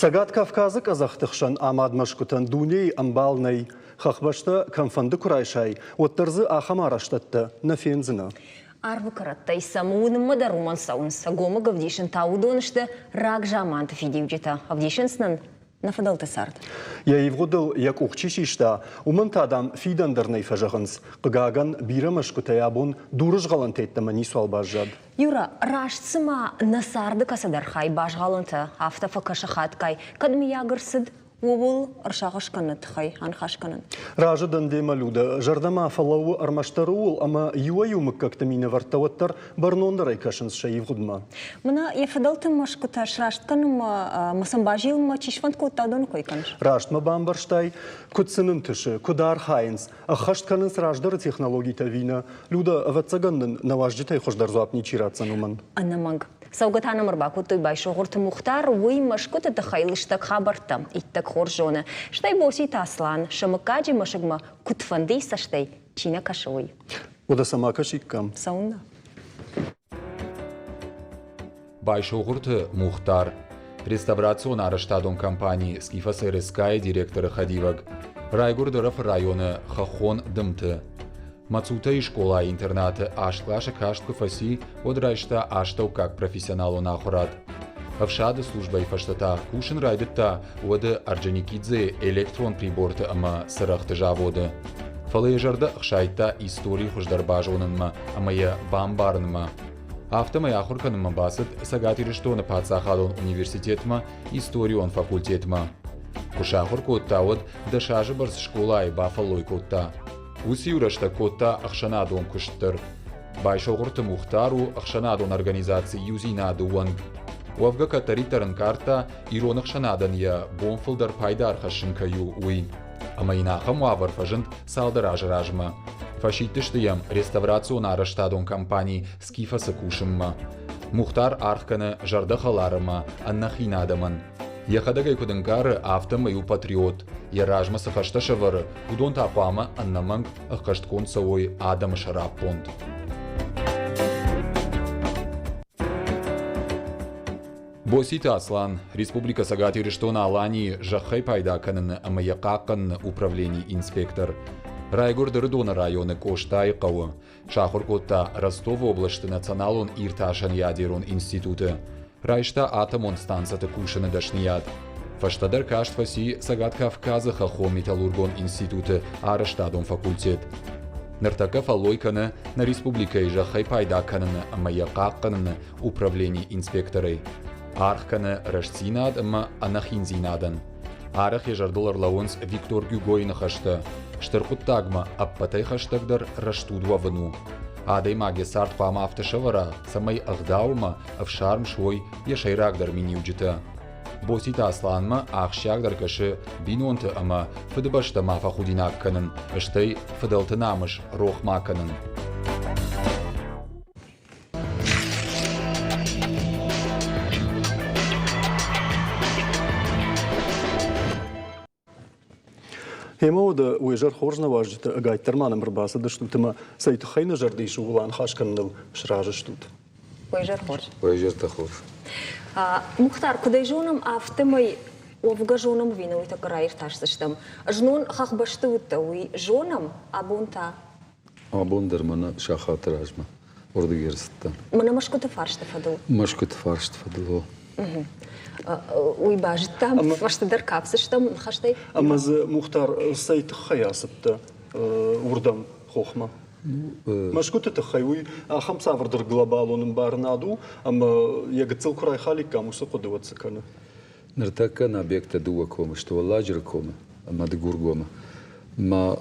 Цӕгат Кавказы къӕдзӕхты хсӕн амад мӕсгуытӕн дунейы ӕмбал нӕй. Хӕхбӕстӕ кӕмфӕнды куы райсай, уӕддӕр дзы ахӕм арӕзтӕдтӕ нӕ фендзынӕ. Арвы кӕрӕттӕй сӕм уынынмӕ дӕр уымӕн цӕуынц. Ӕгомыг ӕвдисын та уыдон сты рагзаманты фидиуджытӕ. Ӕвдисынц нын нӕ фыдӕлты цард. Йӕ ивгъуыдыл йӕ къух чи систа, уымӕн та, дам, фидӕн дӕр нӕй фӕзӕгъынц. Хъыгагӕн, бирӕ мӕсгуытӕй абон дурызгъӕлӕнтӕ йеддӕмӕ ницуал баззад. Юра, раст цыма нӕ царды кӕцыдӕр хай базгъӕлӕнтӕ, афтӕ фӕкӕсы хатгай, кӕд мыййаг ӕрцыд, ууыл ӕрсагъӕс кӕныны тыххӕй аныхас кӕнын. Разы дӕн демӕ, Людӕ, зӕрдӕмӕ фӕлӕууы ӕрмӕстдӕр ууыл, ӕмӕ иуӕй-иу мыггӕгты минӕвӕрттӕ уӕддӕр бӕрнондӕрӕй кӕсынц сӕ ивгъуыдмӕ. Мӕнӕ йӕ фыдӕлты мӕсгуытӕ сраст кӕнынмӕ ӕмӕ сын базилынмӕ чи сфӕнд кодта, уыдоны кой кӕныс? Раст мӕ бамбӕрстай, куыд сын ӕнтысы, куыд архайынц, ӕххӕст кӕнынц раздӕры технологитӕ ӕви нӕ? Людӕ, ӕвӕццӕгӕн нын нӕ уазджытӕй хуыздӕр дзуапп ничи ратдзӕн уымӕн. Ӕнӕмӕнг. Цӕугӕ та нӕм ӕрбакодтой Байсогъуырты Мухтар, уый мӕсгуыты тыххӕй лыстӕг хабӕрттӕ иттӕг хорз зоны. Стӕй Боситы Аслан, сӕ мыггаджы мӕсыгмӕ куыдфӕндыйы цӕстӕй чи нӕ кӕсы, уый. Уӕдӕ сӕ ма кӕсиккам? Цӕуыннӕ? Байсогъуырты Мухтар, реставрацион арӕзтадон компани «Скифос РСК-йы директоры хӕдивӕг, райгуырд Ӕрӕфы районы хӕххон Дымты. Мацутӕйы скъолайы интернаты аст къласы каст куы фӕци, уӕд райста астӕуккаг профессионалон ахуырад. Ӕфсады службӕйы фӕстӕ та кусын райдыдта уӕды Орджоникидзейы электрон приборты ӕмӕ цырӕгъты заводы. Фӕлӕ йӕ зӕрдӕ ӕхсайдта истори хуыздӕр базонынмӕ ӕмӕ йӕ бамбарынмӕ. Афтӕмӕй ахуыр кӕнынмӕ бацыд Цӕгат Ирыстоны паддзахадон университетмӕ историон факультетмӕ. Куы сахуыр кодта, уӕд 10 азы бӕрц скъолайы бафӕллой кодта. Уыцы-иу рӕстӕг кодта ӕхсӕнадон куыст дӕр. Байсогъуырты Мухтар у ӕхсӕнадон организаци Иудзинады уӕнг. Уӕвгӕ кӕддӕриддӕр ӕнкъардта, ирон ӕхсӕнадӕн йӕ бон фылдӕр пайда ӕрхӕссын кӕй у, уый. Ӕмӕ йын ахӕм уавӕр фӕзынд цалдӕр азы размӕ. Фӕсидтысты йӕм реставрацион арӕзтадон компани «Скифос-ы» кусынмӕ. Мухтар аргъ кӕны зӕрдӕхӕлар ӕмӕ ӕнӕхин адӕмӕн. Йӕхӕдӕг ӕй куыд ӕнкъары, афтӕмӕй у патриот. Йӕ размӕ цы хӕстӕ сӕвӕры, уыдон та хъуамӕ ӕнӕмӕнг ӕххӕстгонд цӕуой адӕмы сӕраппонд. Боситы Аслан, Республикӕ Цӕгат Ирыстон-Аланийы зӕххӕй пайда кӕныны ӕмӕ йӕ хъахъхъӕныны управленийы инспектор. Райгуырд Ӕрыдоны районы Къостайы хъӕуы. Сахуыр кодта Ростовы областы националон иртасӕн ядерон институты. Райста атомон станцӕты кусыны дӕсныйад. Фӕстӕдӕр каст фӕци Цӕгат Кавказы хӕххон-металлургон институты арӕзтадон факультет. Ныртӕккӕ фӕллой кӕны нӕ республикӕйы зӕххӕй пайда кӕныны ӕмӕ йӕ хъахъхъӕныны управленийы инспекторӕй. Аргъ кӕны рӕстдзинад ӕмӕ ӕнӕхиндзинадӕн. Арӕх йӕ зӕрдыл ӕрлӕууынц Виктор Гюгойы ныхӕстӕ: «Стыр хъуыддагмӕ ӕппӕтӕй хӕстӕгдӕр рӕстуд уӕвын у. Адӕймаг йӕ цард хъуамӕ афтӕ сӕвӕра, цӕмӕй ӕгъдау ӕмӕ ӕфсарм суой йӕ сӕйрагдӕр миниуджытӕ. Боситы Асланмӕ ахсджиагдӕр кӕсы бинонты ӕмӕ фыдыбӕстӕ ма фӕхудинаг кӕнын, стӕй фыдӕлты намыс рох ма кӕнын. Гъемӕ уӕдӕ уе зӕр хорз нӕ уазджытӕ, ӕгайтдӕр ма нӕм ӕрбацыдыстут ӕмӕ цӕй тыххӕй нӕ зӕрды ис, ууыл аныхас кӕныныл сразы стут. Уе зӕр хорз. Уе зӕртӕ хорз. Мухтар, куыд ӕй зонӕм, афтӕмӕй уӕвгӕ зонӕм ӕви нӕ, уый тӕккӕ раиртасдзыстӕм. Знон хӕхбӕсты уыдтӕ, уый зонӕм, абон та? Абон дӕр мӕнӕ сахаты размӕ уырдыгӕй ӕрцыдтӕн. Мӕнӕ Мӕскуыты фарсты фӕдыл. Мӕскуыты фарсты фӕдыл, о. Уый базыдтам, фӕстӕдӕр кафдзыстӕм ныхӕстӕй. Ӕмӕ дзы, Мухтар, цӕй тыххӕй ацыдтӕ уырдӕм, хохмӕ? Мӕскуыты тыххӕй уый ахӕм цавӕрдӕр глобалон ӕмбарынад у, ӕмӕ йӕ гыццыл куы райхаликкам, уыцы хъуыды уӕд цы кӕны? Ныртӕккӕ нӕ объекттӕ дыууӕ комы сты, Уӕлладжыры комы ӕмӕ Дыгургомы. Ма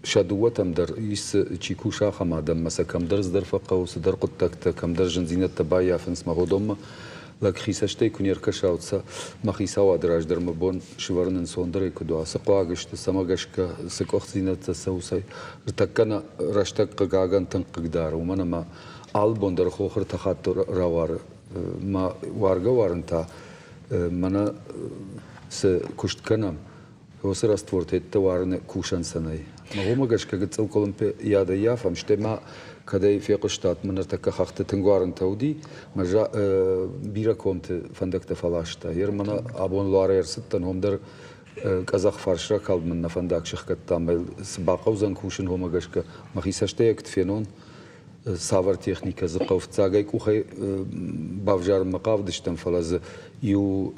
сӕ дыууӕтӕм дӕр ис, чи кусы, ахӕм адӕммӕ сӕ кӕмдӕр цыдӕр фӕхъӕуы, цыдӕр хъуыддӕгтӕ, кӕмдӕр зындзинӕдтӕ баййафынц мӕ уыдонмӕ лӕг хицӕстӕй куы не ркӕса, уӕд сӕ мӕ хицауады раз дӕр мӕ бон сывӕрын ӕнцондӕрӕй куыд уа, цы хъуаг сты, цӕмӕ гӕсгӕ, цы къуыхдзинӕдтӕ цӕуы, цӕй. Ныртӕккӕ нӕ рӕстӕг хъыгагӕн тынг хъыгдары, уымӕн ӕмӕ алы бон дӕр хохы ӕртӕ хатты рауары ма уаргӕ-уарын та мӕнӕ цы куыст кӕнӕм, уыцы растворты уарыны кусӕн сӕ нӕй. Уымӕ гӕсгӕ гыццыл къуылымпыйад ӕййафӕм, стӕй ма кӕдӕй фехъуыстат, мӕ ныртӕккӕ хӕхты тынг уарынтӕ уыди, мӕ бирӕ комты фӕндӕгтӕ фӕласта. Ер мӕнӕ абон Луарӕй ӕрцыдтӕн, уым дӕр къӕдзӕх фарс ракалд мын нӕ фӕндаг сыхгӕдта ӕмӕ цы бахъӕудзӕн кусын, уымӕ гӕсгӕ мӕхи цӕстӕй куыд фенон, цавӕр техникӕ дзы хъӕуы, фыццагӕй къухӕй бавзарынмӕ хъавыдыстӕм, фӕлӕ дзы иу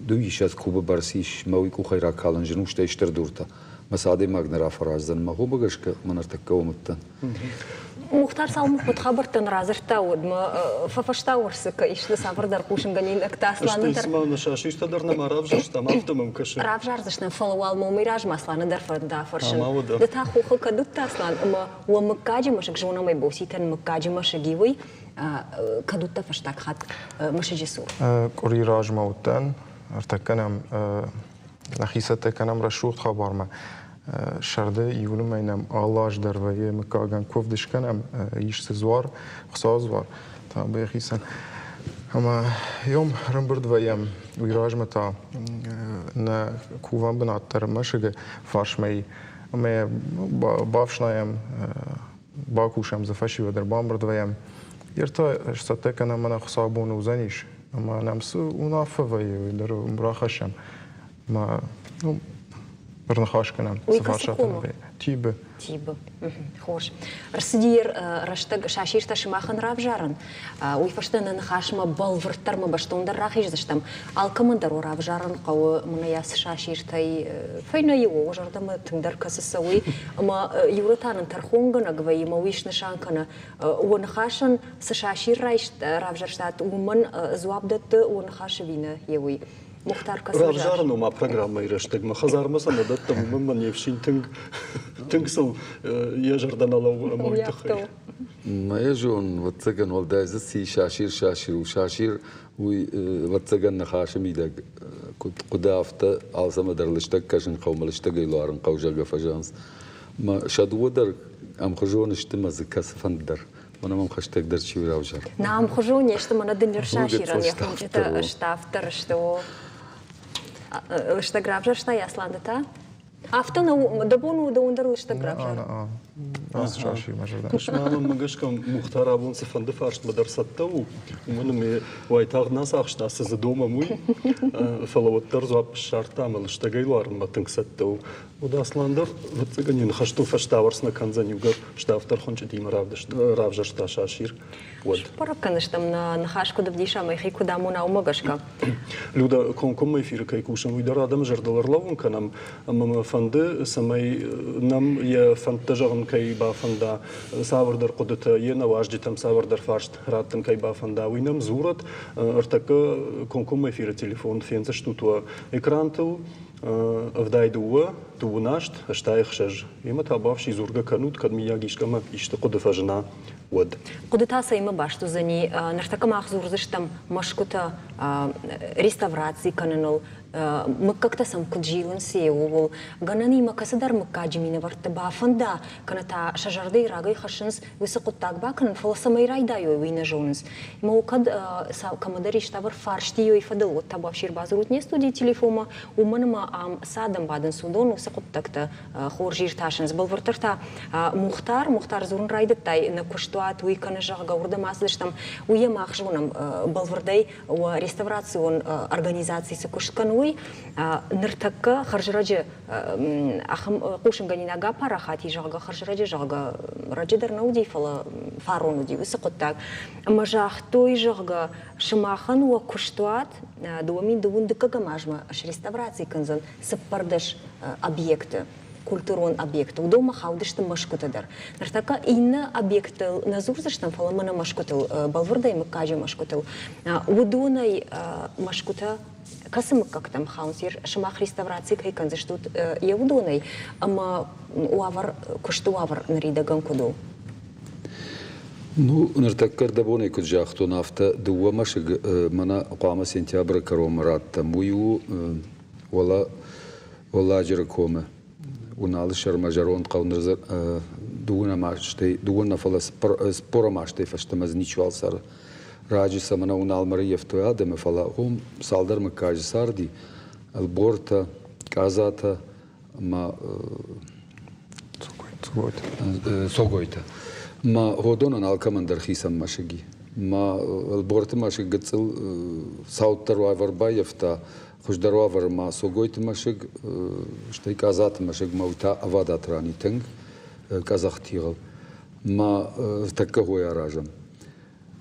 дыууиссӕдз кубы бӕрц ис, мӕ уый къухӕй ракалын зын у, стӕй стыр дуртӕ. Мӕ цы адӕймаг нӕ рафӕраздзӕн, мӕ хомӕ гӕсгӕ мӕ ныртӕккӕ уым уыдтӕн. Мухтар цалынмӕ хабӕрттӕн радзырдта, уӕдмӕ фӕфӕстауӕрцы исты цавӕрдӕр хъусынгӕнинӕгтӕ Асланы дӕр. Стӕй цыма нӕ сасиртӕ дӕр нӕма равзӕрстам, афтӕ мӕм кӕсы. Равзардзыстӕм, фӕлӕ уал мӕ уымӕй размӕ Асланы дӕр фӕнды афӕрсын. Ды та хохы кӕд уыдтӕ, Аслан, ӕмӕ уӕ мыггаджы мӕсыг зонӕм ӕй Боситӕн мыггаджы мӕсыг и уый, кӕд уыдтӕ фӕстаг хатт мӕсыджы цур? Къуыри размӕ уыдтӕн, ӕртӕккӕ нӕм нӕхи цӕттӕ кӕнӕм рӕсугъд хабармӕ. Сӕрды июны мӕй нӕм алы аз дӕр вӕййы мыггагӕн куывд скӕнӕм, ис дзы дзуар, Хуыцауы дзуар, табу йӕхицӕн. Ӕмӕ йом ӕрӕмбырд вӕййӕм, уый размӕ та нӕ кувӕн бынат дӕр мӕсыгы фарсмӕ и. Ӕмӕ бафснайӕм, бакусӕм дзы, фӕсивӕд ӕрбамбырд вӕййӕм. Йе ртӕ сцӕттӕ кӕнӕм, мӕнӕ хуыцаубоны уыдзӕнис. Ӕмӕ нӕм цы уынаффӕ вӕййы, уый дӕр рахӕссӕм. Ӕмӕ ну, ӕрныхас кӕнӕм, цы фарстатӕ нӕм Тибы. Тибы. Хорз. Ӕрцыди рӕстӕг сасиртӕ сымахӕн равзарын. Уый фӕстӕ нӕ ныхасмӕ бӕлвырддӕр ӕмӕ бӕстондӕр рахиздзыстӕм. Алкӕмӕн дӕр уӕ равзарын хъӕуы мӕнӕ ацы сасиртӕй фӕйнӕ иу, уӕ зӕрдӕмӕ тынгдӕр кӕцы цӕуы, ӕмӕ иуры та нын тӕрхонгӕнӕг вӕййы ӕмӕ уый снысан кӕны, уӕ ныхасӕн цы сасир равзӕрстат, уымӕн дзуапп дӕтты уӕ ныхас ӕви нӕ, йе уый. Мухтар Равзарын ома программӕйы рӕстӕгмӕ хӕдзармӕ сӕ нӕ дӕттӕм, уымӕн мӕ не фсин тынг тынг сыл йӕ зӕрдӕ нӕ лӕууы ӕмӕ уый тыххӕй. Мӕ зон, ӕвӕццӕгӕн, уӕлдай дзы ци сасир-сасир у. Сасир уый, ӕвӕццӕгӕн, ныхасы мидӕг куыд хъуыды, афтӕ алцӕмӕ дӕр лыстӕг кӕсын хъӕуы мӕ лыстӕгӕй луарын хъӕуы, зӕгъгӕ, фӕзӕгъынц. Мӕ сӕ дыууӕ дӕр ӕмхуызон сты мӕ дзы кӕцыфӕнды дӕр. Мӕнӕ мӕм хӕстӕгдӕр чи равзар. Нӕ ӕмхуызон не сты, мӕнӕ дынджыр сасирӕн йӕ хуынчъытӕ ставддӕр сты. О. Лыстӕг равзӕрстай Асланды та? Афтӕ нӕу, дӕ бон у дӕуӕн дӕр лыстӕг равзарын. Ацы сасир мӕ зӕрдӕ. Мӕнмӕ гӕсгӕ Мухтар абон цыфӕнды фарстмӕ дӕр цӕттӕ у, уымӕн ӕмӕ уайтагъд нӕ ацахста, цы дзы домӕм, уый. Фӕлӕ уӕддӕр дзуапп ссардта ӕмӕ лыстӕгӕй луарынмӕ тынг цӕттӕ у. Уӕд Аслан дӕр, ӕвӕццӕгӕн, йӕ ныхӕстыл фӕстауӕрц нӕ кӕндзӕн, иугӕр ставддӕр хуынчъытимӕ равзӕрста сасир, уӕд. Бӕрӕг кӕндзыстӕм, нӕ ныхас куыд ӕвдисӕм, йӕхи куыд амона, уымӕ гӕсгӕ. Люда, комкоммӕ эфиры кӕй кусӕм, уый дӕр адӕмы зӕрдыл ӕрлӕууын кӕнӕм, ӕмӕ мӕ фӕнды, цӕмӕй нӕм йӕ фӕндтӕ зӕгъын кӕй бафӕнда, цавӕрдӕр хъуыдытӕ, йе нӕ уазджытӕм цавӕрдӕр фарст раттын кӕй бафӕнда, уый нӕм дзурӕд. Ӕртӕккӕ комкоммӕ эфиры телефон фендзыстут уӕ экрантыл. 72, 28, 86. Емӕ та бафси дзургӕ кӕнут, кӕд миййаг искӕмӕ исты хъуыды фӕзына, уӕд. Хъуыды та цӕимӕ баст уыдзӕни? Ныртӕккӕ мах дзурдзыстӕм мӕсгуытӕ реставраци кӕныныл, мыггӕгтӕ сӕм куыд зилынц, ууыл. Гӕнӕн имӕ кӕцыдӕр мыггаджы минӕвӕртты бафӕнда, кӕнӕ та сӕ зӕрдӕйы рагӕй хӕссынц уыцы хъуыддаг бакӕнын, фӕлӕ цӕмӕй райдайой, уый нӕ зонынц. Ӕмӕ кӕд кӕмӕдӕр иставӕр фарстийой фӕдыл, уӕд та бафсир бадзурут не студийы телефонмӕ, уымӕн ӕмӕ ам цы адӕм бадынц, уыдон уыцы хъуыддӕгтӕ хорз иртасынц. Бӕлвырддӕр та Мухтар, Мухтар дзурын райдыдтай, нӕ куыстуат уый кӕны, зӕгъгӕ, уырдӕм ацыдыстӕм, уый йӕ мах зонӕм бӕлвырдӕй уӕ реставрацион организаци цы куыст кӕны, уый. Ныртӕккӕ хӕрзрӕджы ахӕм хъусынгӕнинаг апарахат и, зӕгъгӕ, хӕрзрӕджы, зӕгъгӕ, раджы дӕр нӕ уыди, фӕлӕ фарон уыди уыцы хъуыддаг. Ӕмӕ загътой, зӕгъгӕ, сымахӕн уӕ куыстуат 2000 дыккӕгӕм азмӕ среставраци кӕндзӕн 14 объекты культурон объекты. Уыдонмӕ хаудысты мӕсгуытӕ дӕр. Ныртӕккӕ иннӕ объекттыл нӕ дзурдзыстӕм, фӕлӕ мӕнӕ мӕсгуытыл, бӕлвырдӕй мыггаджы мӕсгуытыл. Уыдонӕй мӕсгуытӕ кӕцы мыггӕгтӕм хауынц, сымах реставраци кӕй кӕндзыстут, йӕ уыдонӕй ӕмӕ уавӕр, куысты уавӕр ныридӕгӕн куыд у? Ну, ныртӕккӕ рдӕбонӕй куыд загътон, афтӕ дыууӕ мӕсыг мӕнӕ хъуамӕ сентябры кӕронмӕ раттӕм. Уый у уӕлӕ Уӕлладжыры комы Уыналы сӕрмӕ зӕронд хъӕу ныр дыууынӕм азтӕй, дыууын нӕ, фӕлӕ цыппорӕм азтӕй фӕстӕмӕ дзы ничиуал цӕры. Раджы сӕ мӕнӕ Уыналмӕ ӕрӕййӕфтой адӕмы, фӕлӕ уым цалдӕр мыггаджы царди, Ӕлбортӕ, Къадзатӕ ӕмӕ. Цогойты. Цогойтӕ. Ма уыдонӕн алкӕмӕн дӕр хицӕн мӕсыг и. Ма Ӕлборты мӕсыг гыццыл цауддӕр уавӕр баййӕфта, хуыздӕр уавӕры ма Цогойты мӕсыг, стӕй Къадзаты мӕсыгмӕ уый та ӕвадат ран и тынг, къӕдзӕх тигъыл. Ма тӕккӕ хой аразӕм.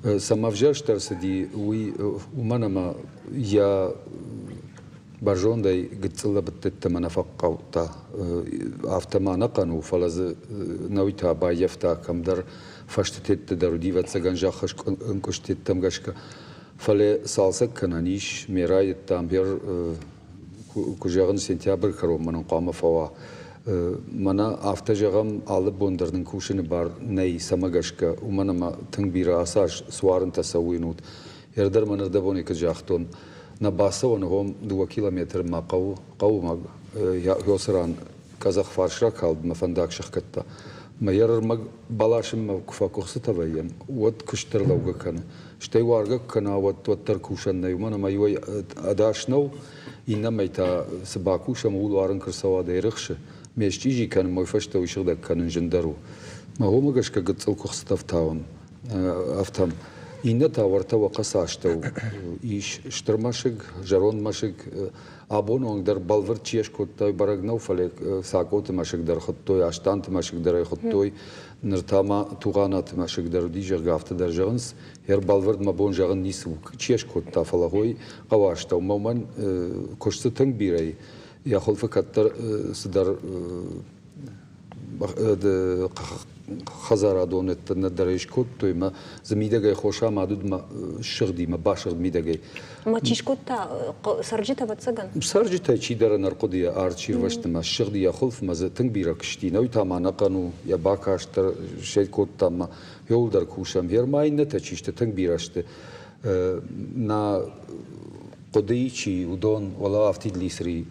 Цӕмӕ ӕвзӕрст ӕрцыди, уый уымӕн ӕмӕ йӕ бӕрзондӕй гыццыл лӕбыдтыдтӕмӕ нӕ фӕхъхъаудта. Афтӕ ма ӕнӕхъӕн у, фӕлӕ дзы нӕуый та баййӕфта кӕмдӕр фӕстытетты дӕр уыди, ӕвӕццӕгӕн, зӕххы ӕнкъуыстытеттӕм гӕсгӕ. Фӕлӕ цалцӕг кӕнӕн ис, ме райдыдтам, куы зӕгъын, сентябры кӕронмӕ нын хъуамӕ фӕуа. Мӕнӕ афтӕ зӕгъӕм, алы бон дӕр нын кусыны бар нӕй, цӕмӕ гӕсгӕ, уымӕн ӕмӕ тынг бирӕ ацы аз суарынтӕ цӕуы Ӕрдӕр мӕ нырдӕбони куыд загътон, нӕ бацӕуӕны гъом дыууӕ километры ма хъӕуы, хъӕуы ма хёцы ран къӕдзӕх фарс ракалд, мӕ фӕндаг сӕхгӕдта. Мӕ йӕ ӕрмӕг баласынмӕ куы фӕкъуыхцытӕ вӕййӕм, уӕд куыст дӕр лӕугӕ кӕны. Стӕй уаргӕ куы кӕна, уӕд уӕддӕр кусӕн нӕй, уымӕн ӕмӕ иуӕй ӕдас нӕу, иннӕмӕй та цы бакусӕм, ууыл уарын куы рцӕуа, дӕ рыхсы. Ме счъизи кӕнын, уый фӕстӕ уый сыгъдӕг кӕнын зындӕр у. Мӕ уымӕ гӕсгӕ гыццыл къуыхцытӕ ӕфтауын. Афтӕ. Иннӕ та уӕртӕ уӕ астӕу ис стыр мӕсыг, зӕронд мӕсыг. Абоны онг дӕр бӕлвырд чи скодта, уый бӕрӕг нӕу, фӕлӕ Сакъоты мӕсыг дӕр хуыдтой, Астанты мӕсыг дӕр ӕй хуыдтой. Ныр та ма Тугъанаты мӕсыг дӕр уыди, зӕгъгӕ, афтӕ дӕр зӕгъынц. Ӕрбӕлвырд мӕ бон зӕгъын ницы у, чи скодта, фӕлӕ хой хъӕуы астӕу. Мӕ уымӕн куыст дзы тынг бирӕ и. Йӕ хуылфы кӕддӕр цыдӕр хӕдзарадон нӕдӕр ӕй скодтой мӕ дзы мидӕгӕй хос амад уыд мӕ ссыгъди мӕ басыгъд мидӕгӕй. Ма чи скодта? Цӕрджытӕ, ӕвӕццӕгӕн? Цӕрджытӕй чидӕр ӕнӕрхъуыдыйӕ арт сирвӕзт ӕмӕ ссыгъди йӕ хуылфмӕ дзы тынг бирӕ куысти. Нӕуый та ма ӕнӕхъӕн у, йӕ бакаст дӕр сӕ кодта ӕмӕ иуылдӕр кусӕм. Гъер ма иннӕтӕ чи сты, тынг бирӕ сты. Нӕ хъуыдыйы чи, уыдон уӕлӕ афтид лисри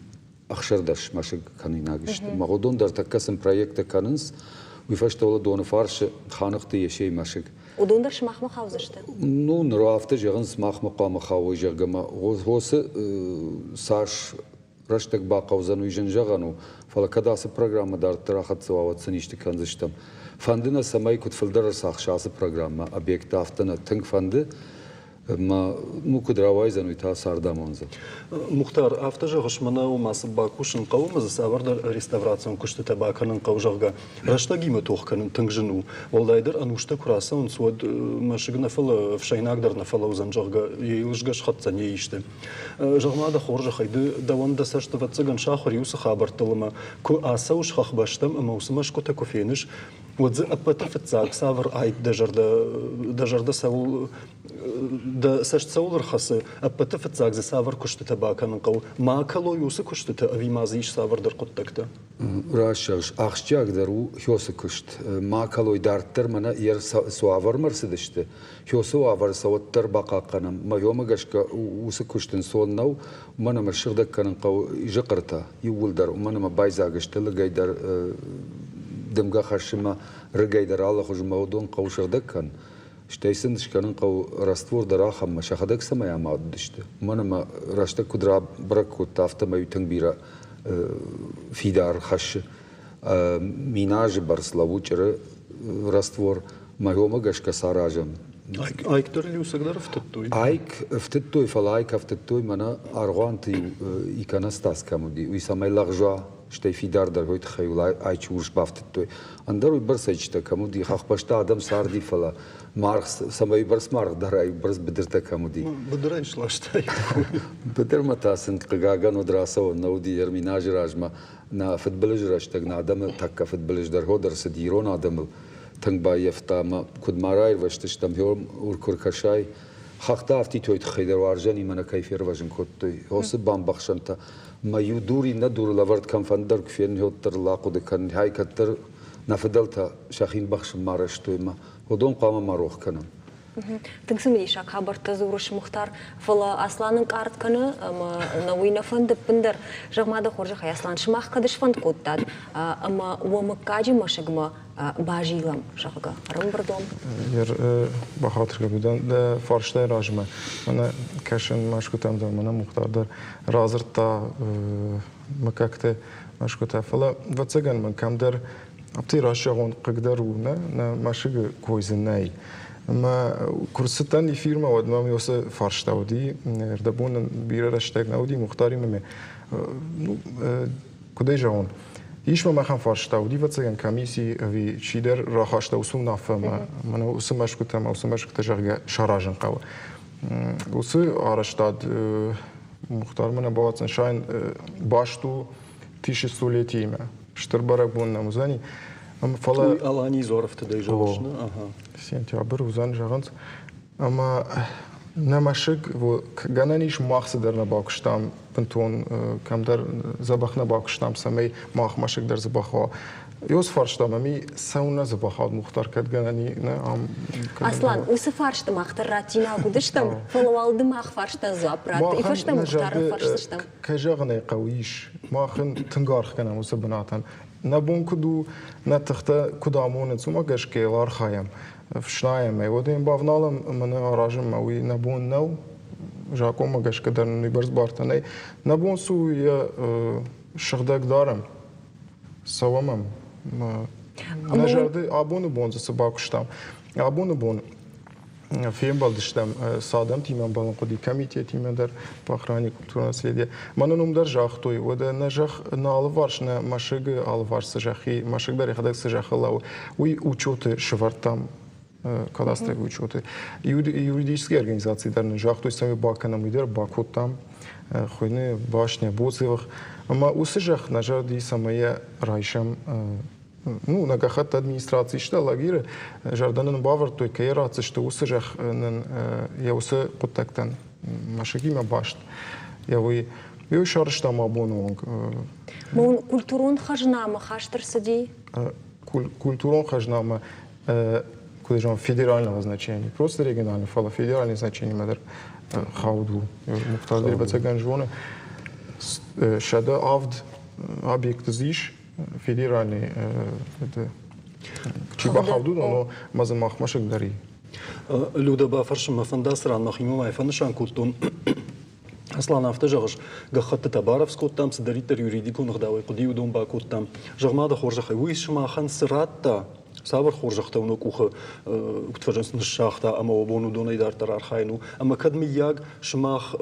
16 мӕсыг кӕнинаг сты. Мӕ уыдон дӕр тӕккӕ сын проекттӕ кӕнынц. Уый фӕстӕ уӕлӕ Доныфарсы Ханыхъты Есейы мӕсыг. Уыдон дӕр сымахмӕ хаудзысты? Ну, ныр афтӕ зӕгъынц, махмӕ хъуамӕ хауой, зӕгъгӕ, ма хосы цас рӕстӕг бахъӕудзӕн, уый зын зӕгъӕн у. Фӕлӕ кӕд ацы программӕ дарддӕр ахӕццӕ уа, уӕд сын исты кӕндзыстӕм. Фӕнды нӕ, цӕмӕй куыд фылдӕр ӕрцахса ацы программӕ объекттӕ, афтӕ нӕ тынг фӕнды. Ӕмӕ ну куыд рауайдзӕн, уый та цард амондзӕн. Мухтар, афтӕ зӕгъыс, мӕнӕ уымӕ цы бакусын хъӕуы ӕмӕ дзы цавӕрдӕр реставрацион куыстытӕ бакӕнын хъӕуы, зӕгъгӕ, рӕстӕгимӕ тох кӕнын тынг зын у. Уӕлдайдӕр ӕнустӕ куы рацӕуынц, уӕд мӕсыг нӕ фӕлӕ ӕфсӕйнаг дӕр нӕ фӕлӕудзӕн, зӕгъгӕ, йе лызгӕ схӕцдзӕн, йе исты. Зӕгъ-ма дӕ хорзӕхӕй, ды дӕуӕн дӕ цӕст ӕвӕццӕгӕн сахуыр и уыцы хабӕрттыл ӕмӕ куы ацӕуыс хӕхбӕстӕм ӕмӕ уыцы мӕсгуытӕ куы феныс, уӕд дзы ӕппӕты фыццаг цавӕр аипп дӕ зӕрдӕ, дӕ зӕрдӕ цӕуыл дӕ цӕст цӕуыл ӕрхӕцы, ӕппӕты фыццаг дзы цавӕр куыстытӕ бакӕнын хъӕуы? Ма акӕлой уыцы куыстытӕ ӕви ма дзы ис цавӕрдӕр хъуыддӕгтӕ? Раст зӕгъыс, ахсджиагдӕр у хёсы куыст. Ма акӕлой дарддӕр мӕнӕ йе цы уавӕрмӕ ӕрцыдысты, хёсы уавӕр сӕ уӕддӕр бахъахъхъӕнӕм. Мӕ гӕсгӕ уыцы куыст ӕнцон нӕу, уымӕн ӕмӕ ссыгъдӕг кӕнын хъӕуы зыхъыртӕ иууылдӕр, уымӕн ӕмӕ байдзаг сты лыгӕй дӕр дымгӕ хӕссынмӕ, рыгӕй дӕр алыхуызмӕ уыдон хъӕуы сыгъдӕг кӕнын. Стӕй сын скӕнын хъӕуы раствор дӕр ахӕммӕ, сӕхӕдӕг цӕмӕй амад уыдысты. Уымӕн ӕмӕ рӕстӕг куыд рабӕрӕг кодта, афтӕмӕй тынг бирӕ фидар хӕссы. Миназы бӕрц лӕууы чъыры раствор. Мӕ гӕсгӕ саразӕм. Айк дӕр иу дӕр ӕфтыдтой? Айк ӕфтыдтой, фӕлӕ айк ӕфтыдтой мӕнӕ аргъуанты иу иконостас кӕм уыди, уый цӕмӕй лӕгъз уа, стӕй фидардӕр уый тыххӕй айчы урс бафтыдтой. Ӕндӕр уыйбӕрц ӕйчытӕ кӕм уыди, хӕхбӕсты адӕм царди, фӕлӕ маргъ, цӕмӕй бӕрц маргъ дӕр бӕрц быдыртӕ кӕм уыди. Быдырӕй сластай. Быдырмӕ та сын хъыгагӕн уыд рацӕуӕн нӕ уыди Ерминазы размӕ. Нӕ фыдбылызы рӕстӕг нӕ адӕмы тӕккӕ фыдбылыздӕр ход ӕрцыд ирон адӕмыл. Тынг баййӕфта ӕмӕ куыд ма раирвӕзтыстӕм, куы ркӕсай, хӕхтӕ афтид той тыххӕй дӕр уарзӕнимӕ нӕ кӕй фервӕзын кодтой. Уыцы бамбӕхсӕнтӕ мӕ иу дур иннӕ дурыл ӕвӕрд кӕмфӕндӕр куы фенын, уӕддӕр ыл ахъуыды кӕнын, хай кӕддӕр нӕ фыдӕлтӕ сӕхи мбӕхсынмӕ арӕзтой ӕмӕ уыдон хъуамӕ ма рох кӕнӕм. Тынг цымыдисаг хабӕрттӕ дзурыс, Мухтар, фӕлӕ Аслан ӕнкъард кӕны ӕмӕ нӕ уый нӕ фӕнды ӕппындӕр. Зӕгъ-ма дӕ хорзӕхӕй, Аслан, сымах кӕд сфӕнд кодтат ӕмӕ уӕ мыггаджы мӕсыгмӕ базилӕм, зӕгъгӕ, ӕрӕмбырд уӕм? Бахатыр кӕнут, дӕ фарстайы размӕ мӕнӕ кӕсын мӕсгуытӕм дӕр, мӕнӕ Мухтар дӕр радзырдта мыггӕгты мӕсгуытӕ, фӕлӕ, ӕвӕццӕгӕн мын кӕмдӕр Афтӕ раст зӕгъон, хъыгдӕр у, нӕ, нӕ мӕсыгы кой дзы нӕй. Ӕмӕ куы рцыдтӕн эфирмӕ, уӕд мӕм уыцы фарста уыди. Ӕрдӕбон нын бирӕ рӕстӕг нӕ уыди Мухтаримӕ ме. Ну, куыд ӕй зӕгъон, ис мӕм ахӕм фарста, уыди, ӕвӕццӕгӕн, комисси ӕви чидӕр рахаста уыцы уынаффӕ ӕмӕ мӕнӕ уыцы мӕсгуытӕ ӕмӕ уыцы мӕсгуытӕ, зӕгъгӕ, саразын хъӕуы. Уыцы арӕзтад Мухтармӕ нӕ бауадздзӕн сайын баст у тысячелетиимӕ. Стыр бӕрӕгбон нӕм уыдзӕни. Фӕлӕ Уый Аланийы дзуарӕфтыдӕй зӕгъыс, нӕ? Сентябрь уыдзӕн, зӕгъынц. Ӕмӕ нӕ мӕсыг, гӕнӕн ис, мах цыдӕр нӕ бакуыстам, бынтон кӕмдӕр дзӕбӕх нӕ бакуыстам, цӕмӕй мах мӕсыг дӕр дзӕбӕх уа. Ёз фарста мӕм, цӕуылнӕ дзӕбӕх Мухтар кӕд гӕнӕн и, нӕ ам. Аслан, уыцы фарст мах дӕр раттинаг уыдыстӕм, фӕлӕ уал ды мах фарстӕн дзуапп ратт, и фӕстӕ Мухтары фӕрсдзыстӕм. Кӕй зӕгъын ӕй хъӕуы, ис. Мах ын тынг аргъ кӕнӕм уыцы бынатӕн. Нӕ бон куыд у, нӕ тыхтӕ куыд амонынц, уымӕ гӕсгӕ йыл архайӕм, ӕфснайӕм ӕй. Уӕдӕ йын бавналӕм ӕмӕ нӕ аразынмӕ уый нӕ бон нӕу. Закъонмӕ гӕсгӕ дӕр нын уыйбӕрц бартӕ нӕй. Нӕ бон цы у, йӕ сыгъдӕг дарӕм, цӕуӕм ӕм. Нӕ зӕрды абоны бон дзы цы бакуыстам? Абоны бон фембӕлдыстӕм цы адӕмтимӕ ӕмбӕлын хъуыди, комитетимӕ дӕр по охране культурного наследия. Мӕнӕн уым дӕр загътой, уӕдӕ нӕ зӕхх нӕ алыварс, нӕ мӕсыгы алыварс цы зӕхх и, мӕсыг дӕр йӕхӕдӕг цы зӕххыл лӕууы, уый учеты сӕвӕрдтам кадастровый учеты. Юридические организации дӕр нын загътой, цӕмӕй бакӕнӕм, уый дӕр бакодтам. Хуыйны башня Боцевых. Ӕмӕ уыцы зӕхх нӕ зӕрды и, цӕмӕй йӕ райсӕм ну, нӕ гӕххӕтты администраци сты Алагиры, зӕрдӕ нын бавӕрдтой, кӕй ратдзысты, уыцы зӕхх нын йӕ уыцы хъуыддӕгтӕн мӕсыгимӕ баст. Йӕ уый уый сарӕзтам абоны онг. Мон культурон хӕзнамӕ хаст ӕрцыди? Культурон хӕзнамӕ куыд зӕгъӕм, федерального значения, просто регионального, фӕлӕ федеральный значениемӕ дӕр хауд у. Мухтар ӕвӕццӕгӕн зоны, 107 объекты дзы ис, федеральный это чи бахауд, уыдон, ӕмӕ дзы мах мӕсыг дӕр и. Люда, бафӕрсын мӕ фӕнда, цы ран мӕхимӕ ма фӕнысан кодтон. Аслан, афтӕ зӕгъыс, гӕххӕттытӕ барӕвдз кодтам, цыдӕриддӕр юридикон ӕгъдауӕй хъуыди, уыдон бакодтам. Зӕгъ-ма дӕ хорзӕхӕй, уый сымахӕн цы радта, цавӕр хорзӕхтӕ уын къухы куыд фӕзынц, ныссагъта ӕмӕ уӕ бон уыдонӕй дарддӕр архайын у? Ӕмӕ кӕд, мыййаг, сымах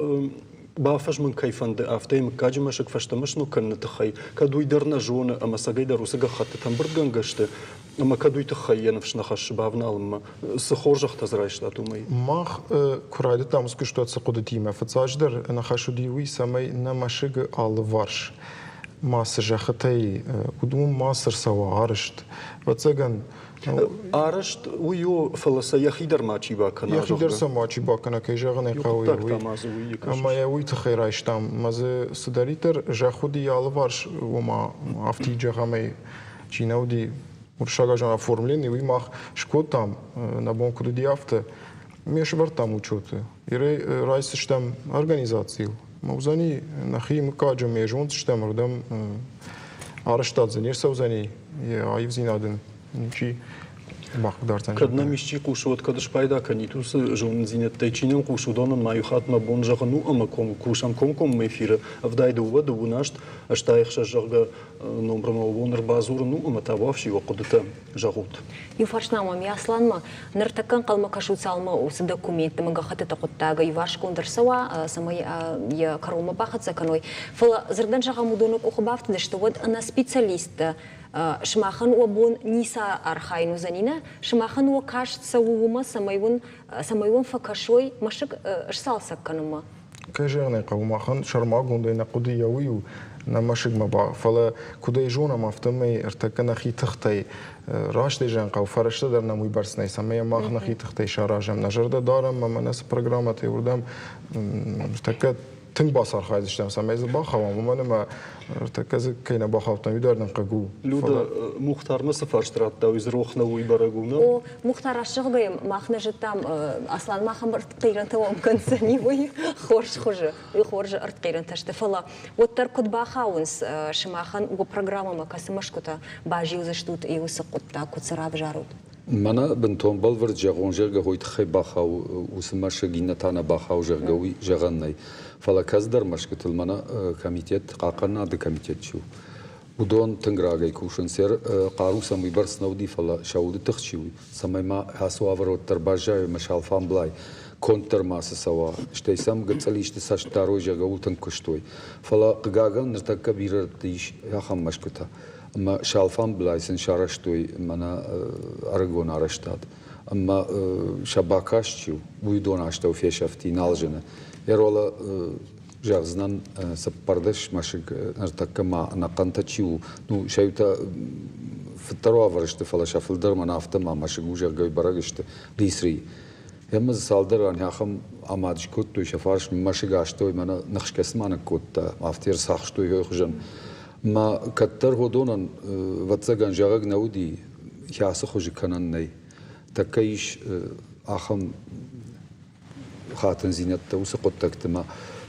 бафӕзмын кӕй фӕнды, афтӕ йӕ мыггаджы мӕсыг фӕстӕмӕ сног кӕныны тыххӕй, кӕд уый дӕр нӕ зоны ӕмӕ цӕгӕйдӕр уыцы гӕххӕттытӕ ӕмбырдгӕнгӕ сты, ӕмӕ кӕд уый тыххӕй йӕ ныфс нӕ хӕссы бавналынмӕ, цы хорзӕхтӕ дзы райстат, уымӕй? Мах куы райдыдтам уыцы куыстуат цы хъуыдытимӕ, фыццаджыдӕр ныхас уыди уый, цӕмӕй нӕ мӕсыгы алыварс ма цы зӕххытӕй, уыдон ма цы рцӕуа арӕзт. Ӕвӕццӕгӕн, Арӕзт уый у, фӕлӕ сӕ йӕхи дӕр мачи бакӕна. Йӕхи дӕр сӕ мачи бакӕна, кӕй зӕгъын ӕй хъӕуы, уый. Ӕмӕ йӕ уый тыххӕй райстам. Мӕ дзы цыдӕриддӕр зӕхх уыди йӕ алыварс, ома афтид зӕгъӕм чи нӕ уыди, уырыссаг азон оформленный, уый мах скодтам, нӕ бон куыд уыди, афтӕ. Ме сӕвӕрдтам учеты. Ирӕй райсдзыстӕм организацийыл. Мӕ уыдзӕни нӕхи мыггаджы ме зондзыстӕм, ардӕм арӕзтад дзы не рцӕудзӕни, йӕ аивдзинад ын ничи бахъыгдардзӕн. Кӕд нӕм исчи хъусы, уӕд кӕд спайда кӕнит уыцы зонындзинӕдтӕй, чи нӕм хъусы, уыдонӕн ма иу хатт мӕ бон зӕгъын у ӕмӕ кусӕм комкоммӕ эфиры 72 28 86, зӕгъгӕ, номырмӕ уон ӕрбадзурын у ӕмӕ табуафси уӕ хъуыдытӕ зӕгъут. Иу фарст ма мӕм Асланмӕ. Ныртӕккӕ ӕнхъӕлмӕ кӕсут, цалынмӕ уыцы документты ӕмӕ гӕххӕттыты хъуыддаг иуварсгонд ӕрцӕуа, цӕмӕй йӕ кӕронмӕ бахӕццӕ кӕной. Фӕлӕ дзырдӕн зӕгъӕм, уыдоны къухы бафтыдысты, уӕд ӕнӕ специалисттӕ сымахӕн уӕ бон ницы архайын уыдзӕни, нӕ? Сымахӕн уӕ каст цӕуы уымӕ, цӕмӕй уын цӕмӕй уӕм фӕкӕсой мӕсыг сцалцӕг кӕнынмӕ? Кӕй зӕгъын ӕй хъӕуы, махӕн сӕрмагондӕй нӕ хъуыды йӕ уый у, нӕ мӕсыгмӕ ба, фӕлӕ куыд ӕй зонӕм, афтӕмӕй ӕртӕккӕ нӕхи тыхтӕй, раст ӕй зӕгъын хъӕуы, фӕрӕзтӕ дӕр нӕм уыйбӕрц нӕй, цӕмӕй мах нӕхи тыхтӕй саразӕм, нӕ зӕрдӕ дарӕм ӕмӕ нӕ цы программӕтӕ уырдӕм ӕртӕккӕ тынг бацархайдзыстӕм, цӕмӕй дзы бахауӕм, уымӕн ӕмӕ ӕртӕккӕ дзы кӕй нӕ бахаудтам, уый дӕр нын хъыг у. Люда, Мухтармӕ цы фарст радта, уый дзы рох нӕу, уый бӕрӕг у, нӕ? О, Мухтар, раст зӕгъгӕйӕ, мах нӕ зыдтам, Аслан мах ӕртхъирӕнтӕ уӕм кӕндзӕни, уый хорз хуызы, уый хорз ӕртхъирӕнтӕ сты, фӕлӕ уӕддӕр куыд бахауынц сымахӕн уӕ программӕмӕ, кӕцы мӕсгуытӕ базилдзыстут уыцы хъуыддаг, куыд сӕ равзарут? Мӕнӕ бынтон бӕлвырд зӕгъон, зӕгъгӕ, уый тыххӕй бахау уыцы мӕсыг, иннӕ та нӕ бахау, зӕгъгӕ, уый зӕгъӕн нӕй. Фӕлӕ кӕцыдӕр мӕсгуытыл мӕнӕ комитет, хъахъхъӕнынады комитет чи у, Уыдон тынг рагӕй кусынц. Хъару сӕм уыйбӕрц нӕ уыди, фӕлӕ сӕ уды тых чи у, цӕмӕй ма ацы уавӕр уӕддӕр баззайой ӕмӕ сӕ алфамблай конд дӕр мацы цӕуа. Стӕй сӕм гыццыл исты цӕст дарой, зӕгъгӕ, ууыл тынг куыстой. Фӕлӕ, хъыгагӕн, ныртӕккӕ бирӕ рӕтты ис ахӕм мӕсгуытӕ. Ӕмӕ сӕ алфамблай сын сарӕзтой мӕнӕ ӕрыгон арӕзтад. Ӕмӕ сӕ бакаст чи у, уый дон астӕу фесӕфти, нал зыны. Ерола зӕгъдзынӕн, 14 мӕсыг ныртӕккӕ ма ӕнӕхъӕнтӕ чи у, ну, сӕ иутӕ фыддӕр уавӕры сты, фӕлӕ сӕ фылдӕр мӕнӕ афтӕ ма мӕсыг у, зӕгъгӕ, бӕрӕг сты Лисри. Ӕмӕ дзы цалдӕр ран ахӕм амад скодтой сӕ фарс мӕсыг астӕу мӕнӕ ныхсгӕ цыма ныккодта, афтӕ ӕрцахстой йой хуызӕн. Мӕ кӕддӕр уыдонӕн, ӕвӕццӕгӕн, зӕгъӕг нӕ уыди, ацы хуызы кӕнӕн нӕй. Тӕккӕ ис ахӕм хатындзинӕдтӕ уыцы хъуыддӕгты ма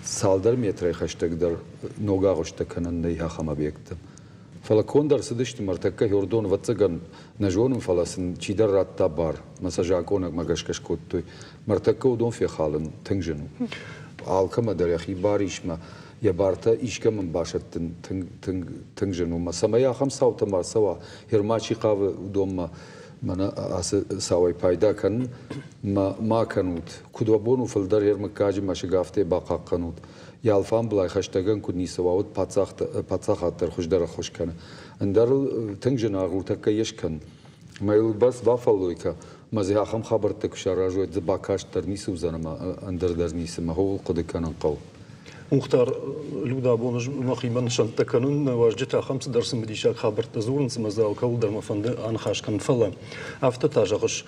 цалдӕр метрӕй хӕстӕгдӕр ног агъуысттӕ кӕнӕн нӕй ахӕм объекттӕ. Фӕлӕ конд ӕрцыдысты ныртӕккӕ Хёрдон, ӕвӕццӕгӕн, нӕ зонын, фӕлӕ сын чидӕр радта бар, мӕ сӕ закъонӕгмӕ гӕсгӕ скодтой. Ныртӕккӕ уыдон фехалын тынг зын у. Алкӕмӕ дӕр йӕхи бар ис мӕ йӕ бартӕ искӕмӕн басӕттын тынг, тынг, тынг зын у. Мӕ цӕмӕй ахӕм цаутӕ ма рцӕуа, Ерма чи хъавы, уыдонмӕ мӕнӕ ацы цауӕй пайда кӕнын ма ма кӕнут. Куыд уӕ бон у фылдӕр йе рмыггаджы мӕсыг афтӕ бахъахъхъӕнут. Йӕ алфамблай хӕстӕгӕн куыд ницы уа, уӕд паддзахад дӕр хуыздӕр ӕххуыс кӕны. Ӕндӕр ыл тынг зынаргъ у тӕккӕ йе скӕн. Мӕ йыл бӕрц бафӕллой кӕ, мӕ дзы ахӕм хабӕрттӕ куы саразой, дзы бакаст дӕр ницы уыдзӕн ӕмӕ ӕндӕр дӕр ницы, мӕ ууыл хъуыды кӕнын хъӕуы. Мухтар, Люда, абон ӕз мӕхимӕ нысӕнттӕ кӕнын, нӕ уазджытӕ ахӕм цыдӕр цымыдисаг хабӕрттӕ дзурынц, ӕмӕ дзы алкӕуыл дӕр мӕ фӕнды аныхас кӕнын. Фӕлӕ афтӕ та зӕгъыс,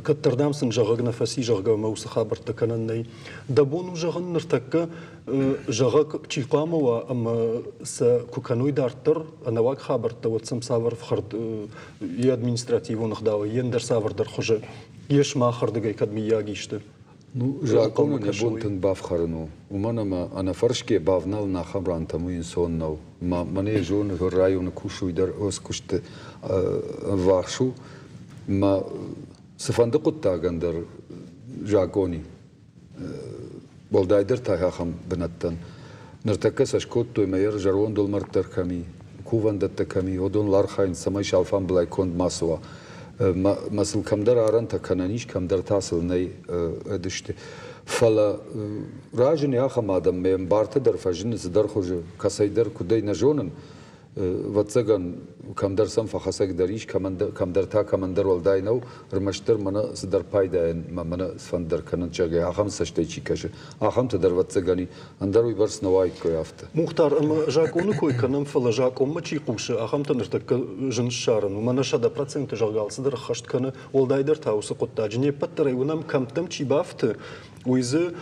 кӕддӕр дам сын зӕгъӕг нӕ фӕци, зӕгъгӕ, ӕмӕ уыцы хабӕрттӕ кӕнӕн нӕй. Дӕ бон у зӕгъын ныртӕккӕ, зӕгъӕг чи хъуамӕ уа ӕмӕ сӕ куы кӕной дарддӕр ӕнӕуаг хабӕрттӕ, уӕд сӕм цавӕр ӕфхӕрд йе административон ӕгъдауӕй, йе ӕндӕр цавӕрдӕр хуызы йе сымахӕрдыгӕй кӕд мыййаг исты? Ну, закъонӕн йӕ бон тынг бафхӕрын у, уымӕн ӕмӕ ӕнӕфӕрсгӕ бавналын ахӕм рантӕм уый ӕнцон нӕу. Мӕ мӕнӕ йӕ зоны, районы кусы, уый дӕр куысты ӕввахс у. Мӕ цыфӕнды хъуыддагӕн дӕр закъон и. Уӕлдайдӕр та ахӕм бынӕттӕн. Ныртӕккӕ сӕ скодтой мӕ йӕ зӕронд уӕлмӕрд дӕр кӕм и, кувӕндӕттӕ кӕм и, уыдоныл архайынц, цӕмӕй сӕ алфамбылай конд ма цӕуа. Мӕ сыл кӕмдӕр арӕнтӕ кӕнӕн ис, кӕмдӕр та сыл нӕй ӕдысты. Фӕлӕ разыны ахӕм адӕм, ме мбартӕ дӕр фӕзыны цыдӕр хуызы, кӕцӕйдӕр, куыдӕй нӕ зонын, ӕвӕццӕгӕн, кӕмдӕр сӕм фӕхӕцӕг дӕр ис, кӕмдӕр та кӕмӕндӕр уӕлдай нӕу, ӕрмӕстдӕр мӕнӕ цыдӕр пайдайӕн мӕ мӕнӕ сфӕнд дӕр кӕнын, зӕгъгӕ, ахӕм цӕстӕй чи кӕсы, ахӕмтӕ дӕр ӕвӕццӕгӕн и, ӕндӕр уыйбӕрц нӕ уаиккой афтӕ. Мухтар, ӕмӕ закъоны кой кӕнӕм, фӕлӕ закъонмӕ чи хъусы, ахӕмтӕ ныртӕккӕ зын ссарын у. Мӕнӕ 100%, зӕгъгӕ, алцыдӕр ӕххӕст кӕны, уӕлдайдӕр та уыцы хъуыддаджы. Не ппӕт дӕр ӕй уынӕм, кӕмттӕм чи бафты, уый дзы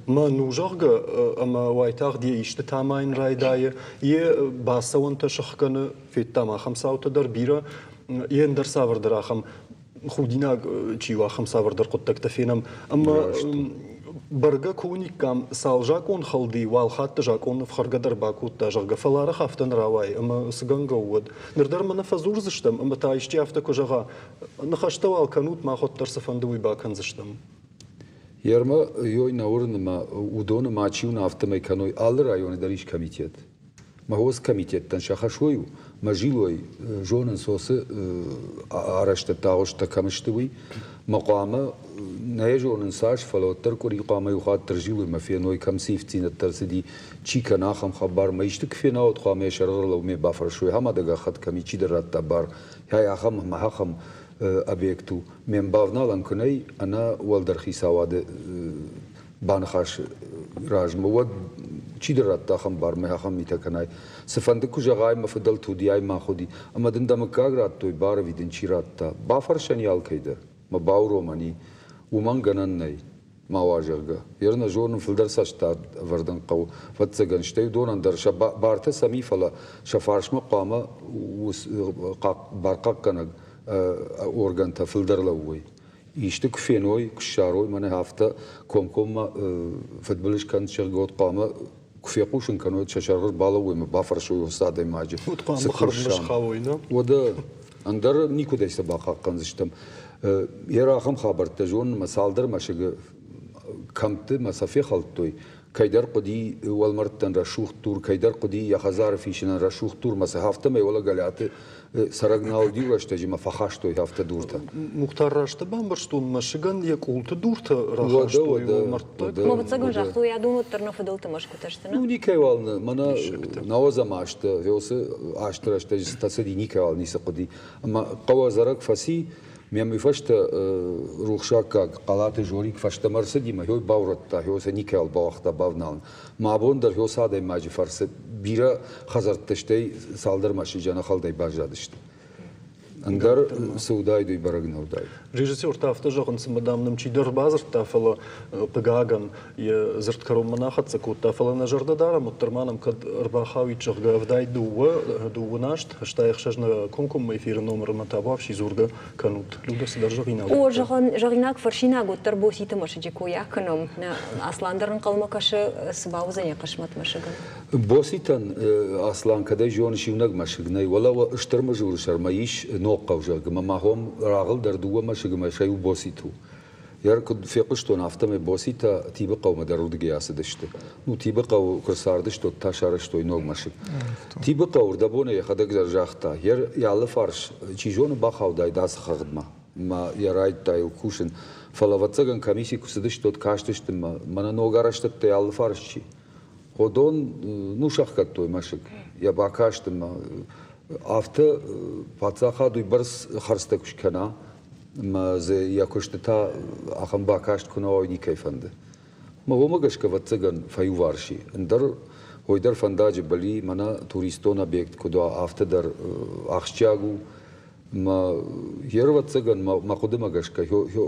мӕн у, зӕгъгӕ, ӕмӕ уайтагъд йӕ истытӕ амайын райдайы, йе бацӕуӕнтӕ сыхгӕны, федтам ахӕм цаутӕ дӕр бирӕ, йе ӕндӕр цавӕрдӕр ахӕм худинаг чи у, ахӕм цавӕрдӕр хъуыддӕгтӕ фенӕм. Ӕмӕ бӕргӕ куы уыниккам, цал закъон хӕлди, уал хатты закъон ӕфхӕргӕ дӕр бакодта, зӕгъгӕ, фӕлӕ арӕх афтӕ нӕ рауайы, ӕмӕ цы гӕнгӕ у уӕд? Ныр дӕр мӕ нӕ фӕдзурдзыстӕм, ӕмӕ та исчи афтӕ куы зӕгъа, ныхӕстӕ уал кӕнут, мах уӕддӕр цыфӕнды уый бакӕндзыстӕм. Ермӕ ёй нӕ уырны мӕ уыдоны ма чи уына, афтӕмӕй кӕной. Алы районы дӕр ис комитет. Мӕ уыцы комитеттӕн сӕ хӕс уый у, мӕ зилой, зонынц уыцы арӕзтӕдтӕ агъуысттӕ кӕм сты, уый. Мӕ хъуамӕ нӕ йӕ зонын цас, фӕлӕ уӕддӕр къуыри хъуамӕ иу хатт ӕрзилой мӕ феной, кӕм цы ивддзинӕдтӕ ӕрцыди, чи кӕны ахӕм хабар. Мӕ исты куы фена, уӕд хъуамӕ йӕ сӕргъы ӕрлӕууынмӕ бафӕрсой, ахӕм адӕгӕххӕтт кӕм и, чидӕр радта бар, ай ахӕм ӕмӕ ахӕм объект у. Ме мбавналӕн куы нӕй, ӕнӕ уӕлдӕр хицауады баныхас размӕ, уӕд чидӕр радта ахӕм бар, мӕ ахӕм митӕ кӕнай. Цыфӕнды куы зӕгъай, мӕ фыдӕлты уыди, ай мах уыди, ӕмӕ дын дӕ мыггаг радтой, бар ӕви дын чи радта? Бафӕрсӕн и алкӕй дӕр, мӕ бауромӕн и, уымӕн гӕнӕн нӕй. Ма уа, зӕгъгӕ. Ер нӕ зонын, фылдӕр цӕстдард ӕвӕрдӕн хъӕуы, ӕвӕццӕгӕн, стӕй уыдонӕн дӕр сӕ бартӕ сӕм и, фӕлӕ сӕ фарсмӕ хъуамӕ бархъахъхъӕнӕг органтӕ фылдӕр лӕууой. Исты куы феной, куы ссарой, мӕнӕ афтӕ комкоммӕ фыдбылыз кӕнынц, зӕгъгӕ, уӕд хъуамӕ куы фехъусын кӕной, сӕ сӕргъы балӕууой ӕмӕ бафӕрсой уыцы адӕймаджы. Уӕд хъуамӕ хӕрдмӕ схауой, нӕ? Уӕдӕ ӕндӕр никуыдӕй сӕ бахъахъхъӕндзыстӕм. Йӕ ахӕм хабӕрттӕ зонын ӕмӕ цалдӕр мӕсыгы кӕмтты мӕ сӕ фехӕлдтой. Кӕйдӕр хъуыди уӕлмӕрдтӕн рӕсугъд дур, кӕйдӕр хъуыди йӕ хӕдзары фисынӕн рӕсугъд дур, мӕ сӕ афтӕмӕй уӕлӕ Гӕлиаты цӕрӕг нал уыди рӕстӕджы мӕ фӕхастой афтӕ дуртӕ. Мухтар раст бамбӕрстон, мӕсыгӕн йӕ къулты дуртӕ рахастой уӕлмӕрдтӕ. Ӕвӕццӕгӕн загътой, адон уӕддӕр нӕ фыдӕлты мӕсгуытӕ сты, Ну, никӕйуал мӕнӕ науӕдзӕм азты, уыцы азты рӕстӕджы цытӕ цыди, никӕйуал ницы хъуыди. Ӕмӕ хъӕуы ӕдзӕрӕг фӕци, Мӕм уый фӕстӕ рухсаггаг Хъалаты Жорик фӕстӕмӕ ӕрцыди мӕ хёй баурӕдта, хё сӕ никӕйуал бауагъта бавналын. Мӕ абон дӕр хёцы адӕймаджы фӕрцы бирӕ хӕдзӕрттӕ стӕй цалдӕр мӕсыджы ӕнӕхӕлдӕй баззадысты. Ӕндӕр цы уыдаид, уый бӕрӕг нӕ уыдаид. Режиссертӕ афтӕ зӕгъынц, ӕмӕ дам нӕм чидӕр бадзырдта, фӕлӕ хъыгагӕн, йӕ дзырд кӕронмӕ нӕ хӕццӕ кодта, фӕлӕ нӕ зӕрдӕ дарӕм, уӕддӕр ма нӕм кӕд ӕрбахауид, зӕгъгӕ, 72 дыууын аст, 86 нӕ комкоммӕ эфиры номырмӕ табуафси дзургӕ кӕнут. Людӕ, цыдӕр зӕгъинаг? О, зӕгъинаг, фӕрсинаг уӕддӕр Боситы мӕсыджы кой акӕнӕм. Аслан дӕр ӕнхъӕлмӕ кӕсы, цы бауыдзӕн йӕ хъысмӕт мӕсыгӕн. Боситӕн Аслан кӕдӕй зоныс иунӕг мӕсыг нӕй, уӕлӕ Стыр Мызуры сӕрмӕ ис Ногхъӕу, зӕгъгӕ, мӕ махом рагъыл дӕр дыууӕ мӕсыгы мӕ сӕ иу Босит у. Йӕ куыд фехъуыстон, афтӕмӕй Боситӕ Тибы хъӕумӕ дӕр уырдыгӕй ацыдысты. Ну, Тибы хъӕуы куы рцардысты, уӕд та сарӕзтой ног мӕсыг. Тибы хъӕуы рдӕбонӕй йӕхӕдӕг дӕр загъта, йӕ алы фарс, чи зоны, бахаудаид ацы хыгъдмӕ мӕ йӕ райдыдта йыл кусын. Фӕлӕ, ӕвӕццӕгӕн, комисси куы цыдысты, уӕд кастысты мӕ, мӕнӕ ног арӕзтӕдтӕй алы фарс чи. Уыдон, ну, сӕхгӕдтой мӕсыг. Йӕ бакасты мӕ афтӕ паддзахад уыйбӕрц хӕрдзтӕ куы скӕна, ӕмӕ дзы йӕ куыстытӕ ахӕм бакаст куы нӕ уа, уый никӕй фӕнды. Мӕ уымӕ гӕсгӕ, ӕвӕццӕгӕн, фӕиуварс и. Ӕндӕр уый дӕр фӕндаджы были, мӕнӕ туристон объект куыд уа, афтӕ дӕр ахсджиаг у. Мӕ йе рвӕццӕгӕн, мӕ хъуыдымӕ гӕсгӕ,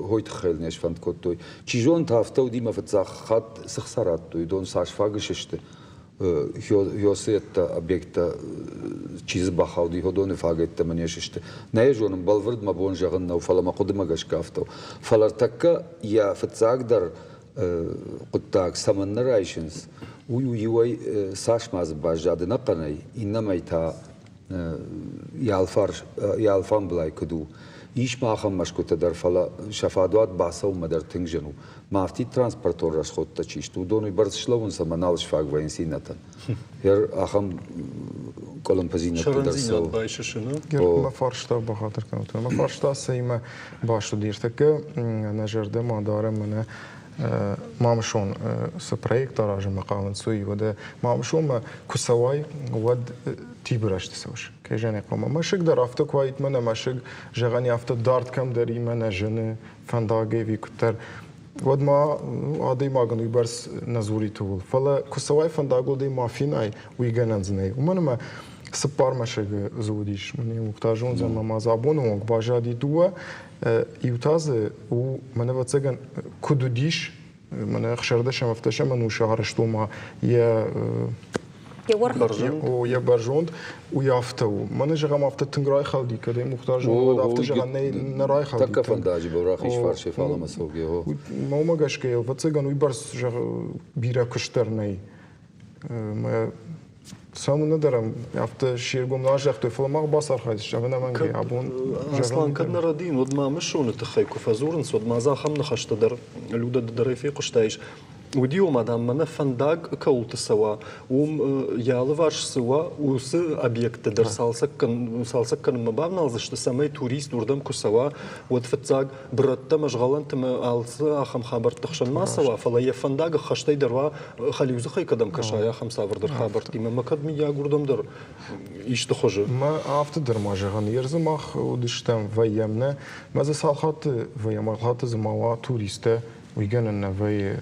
хой тыххӕй не сфӕнд кодтой. Чи зоны та афтӕ уыди, мӕ фыццаг хатт цы хца радтой, уыдон цас фаг сысты, Хёсыӕдтӕ объекттӕ чи дзы бахауди, уыдоны фагӕттӕ не сысты. Нӕ йӕ зонын, бӕлвырд мӕ бон зӕгъын нӕу, фӕлӕ мӕ хъуыдымӕ гӕсгӕ афтӕ у. Фӕлӕ ӕртӕккӕ йӕ фыццагдӕр хъуыддаг цӕмӕннӕ райсынц, уый у иуӕй цас ма дзы баззад ӕнӕхъӕнӕй, иннӕмӕй та йӕ алфамблай куыд у. Ис ма ахӕм мӕсгуытӕ дӕр, фӕлӕ сӕ фадуат бацӕуынмӕ дӕр тынг зын у. Ма афтид транспортон расходтӕ чи сты, уыдон уыйбӕрц слӕууынц ӕмӕ нал сфаг вӕййынц иннӕтӕн. Ахӕм къуылымпыдзинӕдтӕ дӕр цӕуы. Мӕ фарста бахатыр кӕнут. Мӕ фарста цӕимӕ баст уыди? Ӕртӕккӕ нӕ зӕрдӕ ма дарӕм мӕнӕ Мамысон цы проект аразынмӕ хъавынц, уый. Уӕдӕ Мамысонмӕ куы цӕуай, уӕд Тибы рӕзты цӕуыс. Кӕй зӕгъын ӕй хъӕуы. Мӕсыг дӕр афтӕ куы уаид, мӕнӕ мӕсыг, зӕгъӕн, афтӕ дард кӕмдӕр и, мӕнӕ зыны фӕндаг ӕви куыддӕр, уӕд ма адӕймагӕн уыйбӕрц нӕ дзурид ууыл. Фӕлӕ куы цӕуай фӕндагыл дӕ ма фенай, уый гӕнӕн дзы нӕй. Уымӕн ӕмӕ цыппар мӕсыгы дзы уыдис. Мӕнӕ Мухтар зондзӕн ӕмӕ ма дзы абоны онг баззади дыууӕ. Иу та дзы у, мӕн ӕвӕццӕгӕн, куыд уыдис, мӕнӕ ӕхсӕрдӕсӕм, ӕвддӕсӕм ӕнусы арӕзт ома йӕ йӕ йӕ бӕрзонд, уый афтӕ у. Мӕнӕ зӕгъӕм, афтӕ тынг райхӕлди, кӕд ӕй Мухтар зоны, уӕд афтӕ зӕгъӕн нӕй, нӕ райхӕлди. Тӕккӕ фӕндаджы был рахиз фарсӕй фалӕмӕ цӕугӕ. Уымӕ гӕсгӕ, ӕвӕццӕгӕн, уыйбӕрц бирӕ куыст дӕр нӕй. Цӕмӕн дӕр афтӕ се ргом нал загътой, фӕлӕ мах бацархайдзыстӕм ӕнӕмӕнгӕй абон. Аслан, кӕд нӕ рӕдийын, уӕд ма Мысоны тыххӕй куы фӕдзурынц, уӕд ма дзы ахӕм ныхӕстӕ дӕр Людӕ дӕр фехъуыстаис. Уыди, ома, дам, мӕнӕ фӕндаг кӕуылты цӕуа, уым йӕ алыварс цы уа, уыцы объекттӕ дӕр цалцӕг кӕнынмӕ бавналдзысты, цӕмӕй турист уырдӕм куы цӕуа, уӕд фыццаг бырӕттӕ ӕмӕ згъӕлӕнты ӕмӕ алцы ахӕм хабӕртты хсӕн ма цӕуа, фӕлӕ йӕ фӕндаг ӕххӕстӕй дӕр уа, хӕлиудзыхӕй кӕдӕм кӕсай, ахӕм цавӕрдӕр хабӕрттимӕ. Мӕ кӕд мыййаг уырдӕм дӕр исты хуызы. Мӕ афтӕ дӕр ма зӕгъӕн, ер дзы мах уыдыстӕм, вӕййӕм нӕ. Мӕ дзы цал хатты вӕййӕм, уал хатты дзы ма уа туристтӕ, уый гӕнӕн нӕ вӕййы.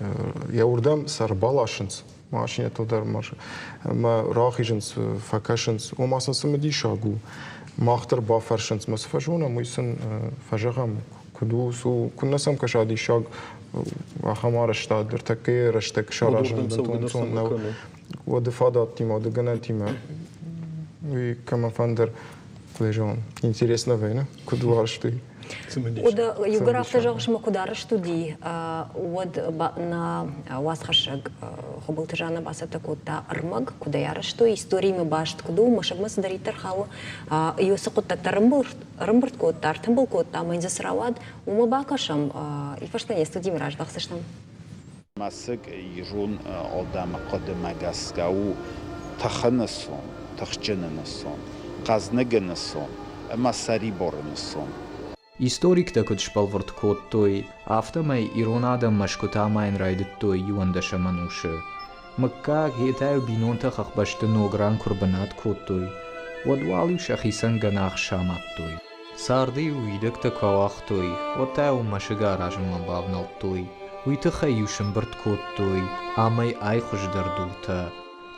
Йӕ уырдӕм сӕ ӕрбаласынц машинӕтыл дӕр мӕ рахизынц, фӕкӕсынц. Ома сын цымыдисаг у. Мах дӕр бафӕрсынц, мӕ цы фӕзонӕм, уый сын фӕзӕгъӕм, куыд у, цы у. Куыннӕ сӕм кӕса диссаг ахӕм арӕзтад ӕртӕккӕйы рӕстӕг саразын бынтон ӕнцон нӕу. Уӕды фадӕттимӕ, уӕды гӕнӕнтимӕ уый кӕмӕфӕндӕр, куыд зӕгъон, интересно вӕйны, куыд уарзтой. Уӕдӕ иугӕр афтӕ зӕгъыс, мӕ куыд арӕзт уыди, уӕд нӕ уацхӕссӕг Хуыбылты Жаннӕ бацӕттӕ кодта ӕрмӕг, куыд ӕй арӕзтой, историимӕ баст куыд у, мӕсыгмӕ цыдӕриддӕр хауы, уыцы хъуыддӕгтӕ ӕрӕмбырд кодта, ӕртымбыл кодта ӕмӕ йын дзы цы рауад, уымӕ бакӕсӕм. И фӕстӕ не студимӕ раздӕхдзыстӕм. Мӕсыг ирон адӕмы хъуыдымӕ гӕсгӕ у тыхы нысан, тыхджыны нысан, хъӕзныгы нысан ӕмӕ сӕрибары нысан. Историктӕ куыд сбӕлвырд кодтой, афтӕмӕй ирон адӕм мӕсгуытӕ амайын райдыдтой иуӕндӕсӕм ӕнусы. Мыггаг, йе та-иу бинонтӕ хӕхбӕсты ног ран куы рбынат кодтой, уӕд уал-иу сӕхицӕн гӕнах самадтой. Царды-иу уидӕгтӕ куы ауагътой, уӕд та-иу мӕсыг аразынмӕ бавнӕлдтой. Уый тыххӕй-иу сымбырд кодтой амӕй-ай хуыздӕр дуртӕ,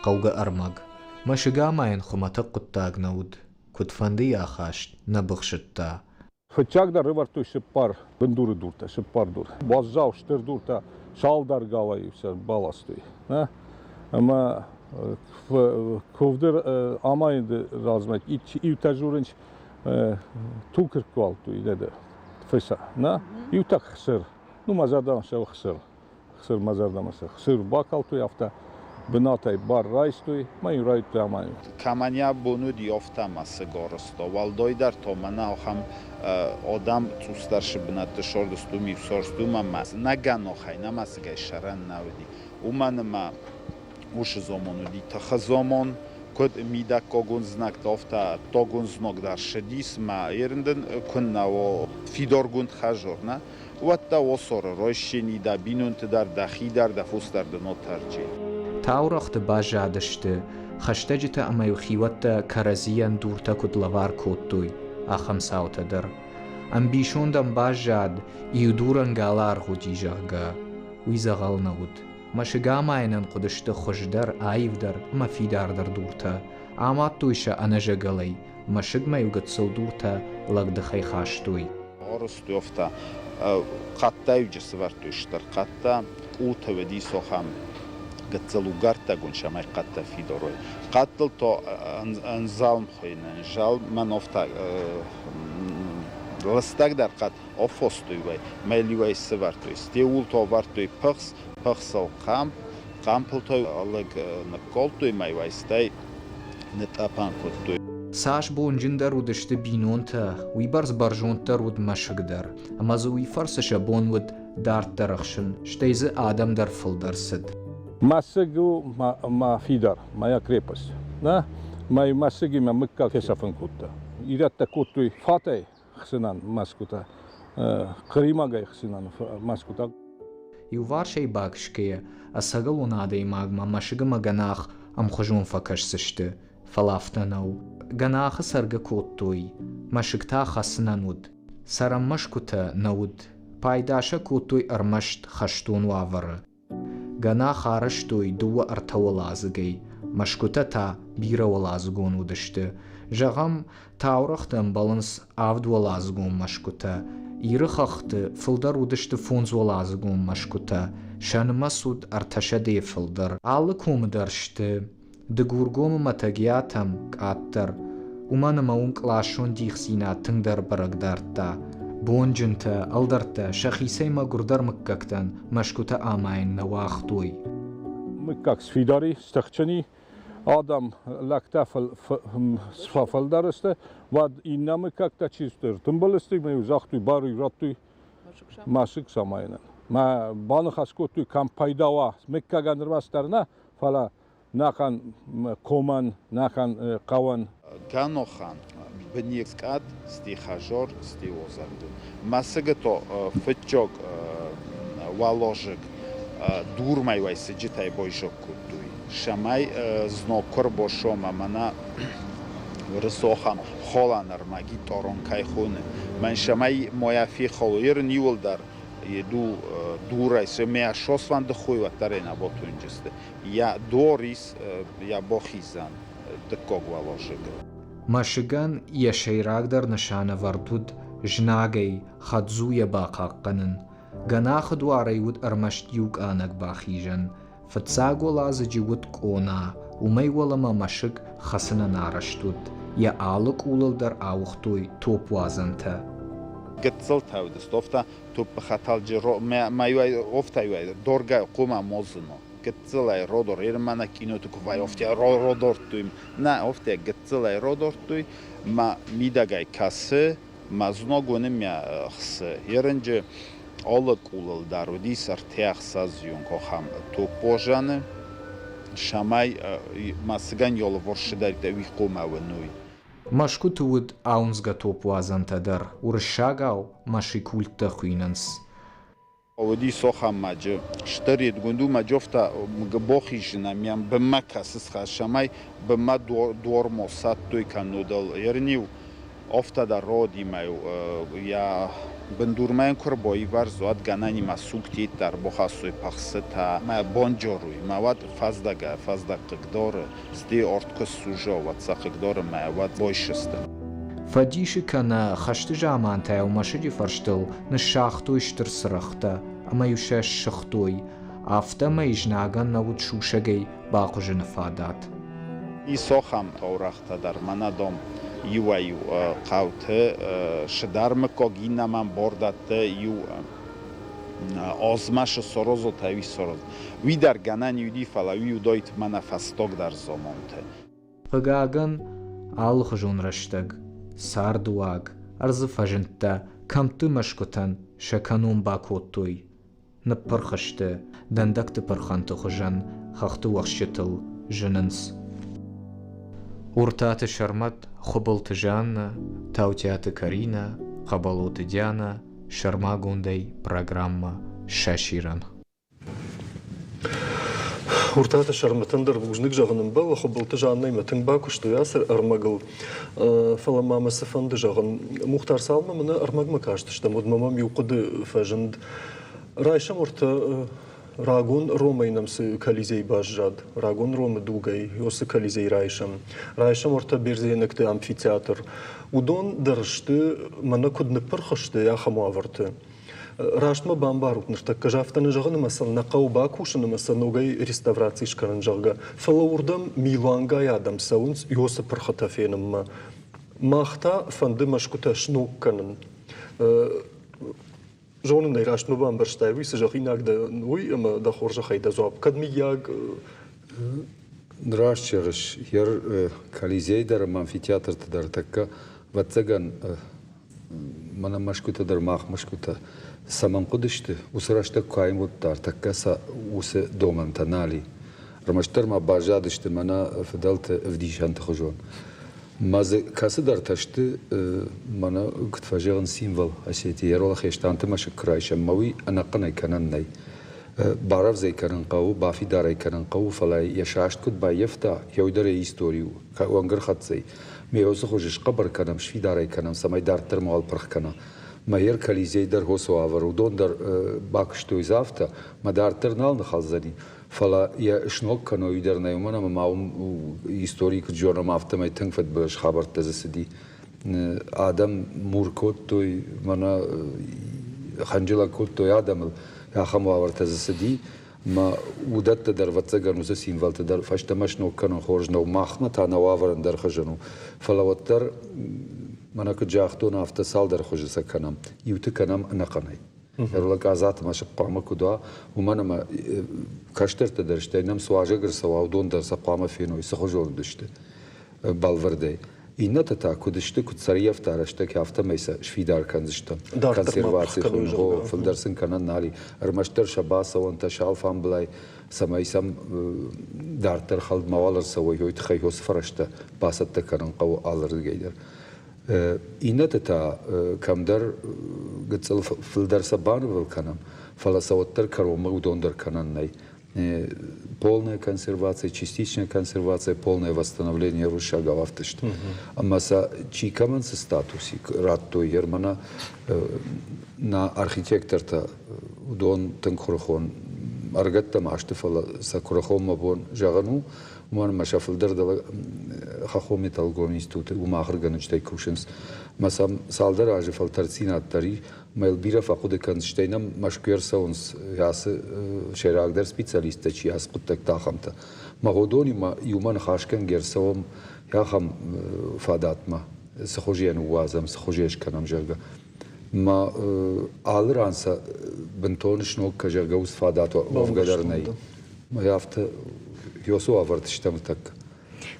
хъӕугӕ ӕрмӕг. Мӕсыг амайын хуымӕтӕг хъуыддаг нӕ уыд. Куыдфӕндыйы ахаст нӕ быхсыдта. Фыццагдӕр ӕвӕрдтой цыппар бындуры дуртӕ, цыппар дур. Уӕззау стыр дуртӕ цалдӕр галӕй сӕ баластой. Ӕмӕ куывды амайыны размӕ иутӕ дзурынц туг ӕркалдтой фыса. Нӕ? Иутӕ хсыр. Ну, мӕ зӕрдӕмӕ цӕуы хсыр. Хсыр мӕ зӕрдӕмӕ цӕуы. Хсыр бакалдтой афтӕ, бынатӕй бар райстой, мӕ иу райдыдтой амайын. Кӕмӕн йӕ бон уыди, афтӕ мӕсыг арӕзта. Уӕлдайдӕр та мӕнӕ ахӕм адӕм цъусдӕр бынӕтты сордыстум, иу сорстум ӕмӕ нӕ гӕнахӕй, нӕ мӕсыгӕй сӕрӕн нӕ уыди. Уымӕн ӕмӕ уыцы заман уыди тыхы заман, куыд мидӕггагон знӕгтӕ, афтӕ ӕддагон знаг дӕр ссыдис мӕ ерын дын куыннӕ уа фидаргонд хӕзар, нӕ? Уӕдта уосоры райсчени дӕ бинонты дӕр, дӕхи дӕр, дӕ фос дӕр дын отӕрчи. Таурӕгъты баззадысты, хӕстӕджытӕ ӕмӕ-иу хиуӕттӕ кӕрӕдзийӕн дуртӕ куыд лӕвар кодтой, ахӕм цаутӕ дӕр. Ӕмбисондӕн баззад, иу дурӕн галы аргъ уыди, зӕгъгӕ, уый дзӕгъӕл нӕ уыд. Мӕсыг амайынӕн хъуыдысты хуыздӕр, аивдӕр ӕмӕ фидардӕр дуртӕ. Амадтой сӕ ӕнӕзӕгӕлӕй, мӕсыгмӕ-иу гыццыл дуртӕ лӕгдыхӕй хастой. Арыстуӕфтӕ хъӕдтӕ-иу сӕвӕрдтой стыр хъӕдтӕ, къултӕ уыдис ахӕм гыццыл угӕрдтӕгонд, цӕмӕй хъӕдтӕ фидарой. Хъӕдтыл та ӕнзалм хуыйны, ӕнзалм мӕн афтӕ лыстӕгдӕр хъӕд афостой уӕй, мӕлиуӕй сӕвӕрдтой. Стеул та ӕвӕрдтой пыхс, пыхсыл хъӕмп, хъӕмпыл та лыг ныккалдтой мӕйуӕй, стӕй нытъӕпӕн кодтой. Цас бонджындӕр уыдысты бинонтӕ, уыйбӕрц бӕрзонддӕр уыд мӕсыг дӕр, ӕмӕ дзы уый фӕрцы сӕ бон уыд дарддӕр ӕхсын, стӕй дзы адӕм дӕр фылдӕр цыд. Мӕсыг у мӕ фидар, моя крепость. Нӕ, мӕ мӕсыгимӕ мыггаг фесӕфын кодта. Ирӕттӕ кодтой фатӕй хсынӕн мӕсгуытӕ, хъримагӕй хсынӕн мӕсгуытӕ. Иуварсӕй баксгӕйӕ, ӕцӕгӕлон адӕймагмӕ мӕсыг ӕмӕ гӕнах ӕмхуызон фӕкӕсдзысты, фӕлӕ афтӕ нӕу. Гӕнахы цӕргӕ кодтой, мӕсыг та хӕцынӕн уыд. Цӕрӕн мӕсгуытӕ нӕ уыд, пайда сӕ кодтой ӕрмӕст хӕстон уавӕры. Гӕнах арӕзтой дыууӕ-ӕртӕуӕладзыгӕй, мӕсгуытӕ та бирӕуӕладзыгон уыдысты. Зӕгъӕм, таурӕгъты ӕмбӕлынц авдуӕладзыгон мӕсгуытӕ. Иры хӕхты фылдӕр уыдысты фондзуӕладзыгон мӕсгуытӕ, сӕ нымӕц уыд ӕртӕсӕдӕйы фылдӕр. Алы комы дӕр сты Дыгургомы мӕ Тӕгиатӕм къаддӕр, уымӕн ӕмӕ уым кълассон дихдзинад тынгдӕр бӕрӕг дардта. Бонджынтӕ, ӕлдӕрттӕ сӕхицӕй мӕгуырдӕр мыггӕгтӕн мӕсгуытӕ амайын нӕ уагътой. Мыггаг сфидар и, стыхджын и, адӕм лӕгтӕ фӕфылдӕр сты, уӕд иннӕ мыггӕгтӕ чи сты, ӕртымбыл сты ӕмӕ-иу загътой, бар-иу радтой мӕсыг самайынӕн. Мӕ баныхас кодтой, кӕм пайда уа, мыггагӕн ӕрмӕстдӕр нӕ, фӕлӕ нӕхъӕн комӕн, нӕхъӕн хъӕуӕн. Ганохан бынескъӕт стихажор стиозӕрдын. Мӕсыгы то фыццаг уӕлозыг дурмӕй уай сыджытӕй бойзог кодтой. Цӕмӕй зног куы рбосома, мӕнӕ Уырысохӕн холан ӕрмӕги тъорон кӕй хоны. Мӕн цӕмӕй моя фехалой, ерын иуылдӕр еду дурӕй, цӕмӕй Сослан дыхой уӕддӕр ӕй нӕ ботунджысты. Йӕ дор ис йӕ бохизӕн дыккаг уӕлазыг. Мӕсыгӕн йӕ сӕйрагдӕр нысанӕвӕрд уыд знагӕй хӕддзуйӕ бахъахъхъӕнын. Гӕнахы дуарӕй уыд ӕрмӕст иу къанӕг бахизӕн. Фыццаг уӕладзыджы уыд къона, уымӕй уӕлӕмӕ мӕсыг хӕцынӕн арӕзт уыд. Йӕ алы къулыл дӕр ауыгътой топпуадзӕнтӕ. Гыццыл тӕвдыст, офта топпы хӕтӕлджы мӕ офтӕй доргӕ хъума мозыно. Гыццылӕй родор, ермӕнӕ киноты куы вӕййы, офтӕ родордтой. Нӕ, офтӕ гыццылӕй родордтой, мӕ мидӕгӕй кӕсы, мӕ зног уыны мӕ хсы. Ерынджы Алы къулыл дӕр уыдис ӕртӕ-ӕхсӕзион кохӕм топпозӕны, цӕмӕй мӕсыгӕн йоловорсыдӕриддӕр уый хъомӕ уыной. Мӕскуыты уыд ауындзгӕ топпуадзӕнтӕ дӕр, уырыссагау мӕсикульттӕ хуыйнынц. Уыди сохаммаджы стыр едгунд у мӕджофта бохизына мӕм бынмӕ кӕсыс цӕмӕй бынмӕ дормо садтой кӕннодыл ерниу офта дӕр родимӕ йӕ бындурмӕ куы рбоивӕрз, уӕд гӕнӕнимӕ сугтит дӕр бохӕссой пахсытӕ мӕ бонджоруй мӕ уӕд фӕздӕгӕ фӕздӕг хъыгдоры сти орт куы ссузо, уӕд сӕ хъыгдоры мӕ уӕд бойсысты. Фӕдисы кӕнӕ хӕсты замантӕ-иу мӕсыджы фӕрстыл ныссагътой стыр цырӕгътӕ ӕмӕ-иу сӕ ссыгътой, афтӕмӕй знагӕн нӕ уыд сусӕгӕй бахъуызыны фадат. Ис ахӕм таурӕгътӕ дӕр, мӕнӕ дам, иуӕй-иу хъӕуты сыдӕр мыггаг иннӕмӕн бар дӕтты иу азмӕ сорозот ӕви сороз. Уый дӕр гӕнӕн уыди, фӕлӕ уый уыдаид мӕнӕ фӕстагдӕр заманты. Хъыгагӕн, алыхуызон рӕстӕг, цардыуаг, ӕрдзы фӕзындтӕ кӕмтты мӕсгуытӕн сӕ кӕнон бакодтой. Ныппырх сты, дӕндӕгты пырхӕнты хуызӕн хӕхты уӕхсчытыл зынынц. Уртаты Сӕрмӕт, Хуыбылты Жаннӕ, Таутиаты Каринӕ, Хъӕбӕлоты Дианӕ, сӕрмагондӕй программӕ «Сасирӕн». Уртаты Сӕрмӕтӕн дӕр бузныг зӕгъын ӕмбӕлы, Хуыбылты Жаннӕимӕ тынг бакуыстой ацы ӕрмӕгыл. Фӕлӕ ма мӕ цы фӕнды зӕгъын, Мухтар цалынмӕ мын ӕрмӕгмӕ кастыстӕм, уӕдмӕ мӕм иу хъуыды фӕзынд. Райсӕм уӕртӕ рагон Ромӕй нӕм цы Колизей баззад, рагон Ромы дугӕй уыцы Колизей райсӕм. Райсӕм уӕртӕ бердзенӕгты амфитеатр. Уыдон дӕр сты, мӕнӕ куыд ныппырх сты, ахӕм уавӕрты. Раст мӕ бамбарут, ныртӕккӕ ӕз афтӕ нӕ зӕгъын ӕмӕ сӕ нӕ хъӕуы бакусын ӕмӕ сӕ ногӕй реставраци скӕнын, зӕгъгӕ. Фӕлӕ уырдӕм милуангай адӕм цӕуынц Иосы пырхытӕ фенынмӕ. Мах та фӕнды мӕсгуытӕ сног кӕнын. Зонын ӕй, раст мӕ бамбӕрстай, уый цы зӕгъинаг дӕ, уый ӕмӕ дӕ хорзӕхӕй дӕ дзуапп. Кӕд мыййаг Раст зӕгъыс, йӕ Колизей дӕр ӕмӕ амфитеатрты дӕр тӕккӕ, ӕвӕццӕгӕн, мӕнӕ мӕсгуытӕ дӕр мах мӕсгуытӕ цӕмӕн хъуыдысты, уыцы рӕстӕг куы аивгъуыдта, ӕртӕккӕ сӕ уыцы домӕнтӕ нал и. Ӕрмӕстдӕр ма баззадысты мӕнӕ фыдӕлты ӕвдисӕнты хуызон. Мӕ дзы кӕцыдӕртӕ сты, мӕнӕ куыд фӕзӕгъынц, символ Осетии, Еролахестанты мӕсыг куы райсӕм, мӕ уый ӕнӕхъӕнӕй кӕнӕн нӕй. Барӕвдз ӕй кӕнын хъӕуы, бафидар ӕй кӕнын хъӕуы, фӕлӕ йӕ саст куыд баййӕфта, йӕ уый дӕр йӕ истори у, уӕнгӕрхӕццӕй. Ме уыцы хуызы схъӕбӕр кӕнӕм, сфидар ӕй кӕнӕм, цӕмӕй дарддӕр мауал пырх кӕна. Мӕ Колизей дӕр хосы уавӕр, уыдон дӕр бакуыстой дзы афтӕ, мӕ дарддӕр нал ныхӕлдзӕни, фӕлӕ йӕ сног кӕной уый дӕр нӕй, уымӕн ӕмӕ ма уым истори куыд зонӕм, афтӕмӕй тынг фыдбылыз хабӕрттӕ дзы цыди. Адӕм мур кодтой, мӕнӕ хӕнджылӕг кодтой адӕмыл, ахӕм уавӕртӕ дзы цыди. Мӕ уыдӕттӕ дӕр, ӕвӕццӕгӕн, уыцы символтӕ дӕр фӕстӕмӕ сног кӕнын хорз нӕу. Махмӕ та нӕ уавӕр ӕндӕр хуызӕн у. Фӕлӕ уӕддӕр, мӕнӕ куыд загътон, афтӕ цалдӕр хуызы сӕ кӕнӕм. Иуты кӕнӕм ӕнӕхъӕнӕй. Ӕрлӕг Азаты мӕсыг хъуамӕ куыд уа, уымӕн ӕмӕ кӕстӕртӕ дӕр, стӕй нӕм цы уазӕг ӕрцӕуа, уыдон дӕр сӕ хъуамӕ феной, цы хуызон уыдысты бӕлвырдӕй. Иннӕтӕ та куыд сты, куыд сӕрыйӕфта рӕстӕг, афтӕмӕй сӕ сфидар кӕндзыстӕм. Консерваци хуын, фылдӕр сын кӕнӕн нал и. Ӕрмӕстдӕр сӕ бацӕуӕнтӕ, сӕ алфамбылай, цӕмӕй сӕм дарддӕр хӕлд мауал ӕрцӕуой, уый тыххӕй уыцы фӕрӕзтӕ бацӕттӕ кӕнын хъӕуы алырдыгӕй дӕр. Иннӕты та кӕмдӕр гыццыл фылдӕр сӕ банывыл кӕнӕм, фӕлӕ сӕ уӕддӕр кӕронмӕ уыдон дӕр кӕнӕн нӕй. Полная консервация, частичная консервация, полное восстановление уырыссагау афтӕ сты. Ӕмӕ сӕ чи кӕмӕн цы статус радтой, Германа нӕ архитектортӕ, уыдон тынг куырыхон ӕрыгӕттӕ ма сты, фӕлӕ сӕ куырыхонмӕ бон зӕгъӕн у, уымӕн ӕмӕ сӕ фылдӕр хӕххон металлургон институты уым ахуыргӕнджытӕй кусынц. Мӕ сӕм цалдӕр азы фӕлтӕрддзинад дӕр и, мӕ йыл бирӕ фӕхъуыды кӕнынц, стӕй нӕм Мӕскуыйӕ ӕрцӕуынц ацы сӕйрагдӕр специалисттӕ чи ацы хъуыддӕгты ахӕмтӕ. Мӕ уыдонимӕ иумӕ ныхасгӕнгӕ ӕрцӕуӕм ахӕм фадатмӕ, цы хуызы йӕ ныууадзӕм, цы хуызы йӕ скӕнӕм, зӕгъгӕ. Мӕ алы ран сӕ бынтон сног кӕ, зӕгъгӕ, уыцы фадат уӕвгӕ дӕр нӕй. Мӕ афтӕ Йосу ӕвӕрд стӕм тӕккӕ.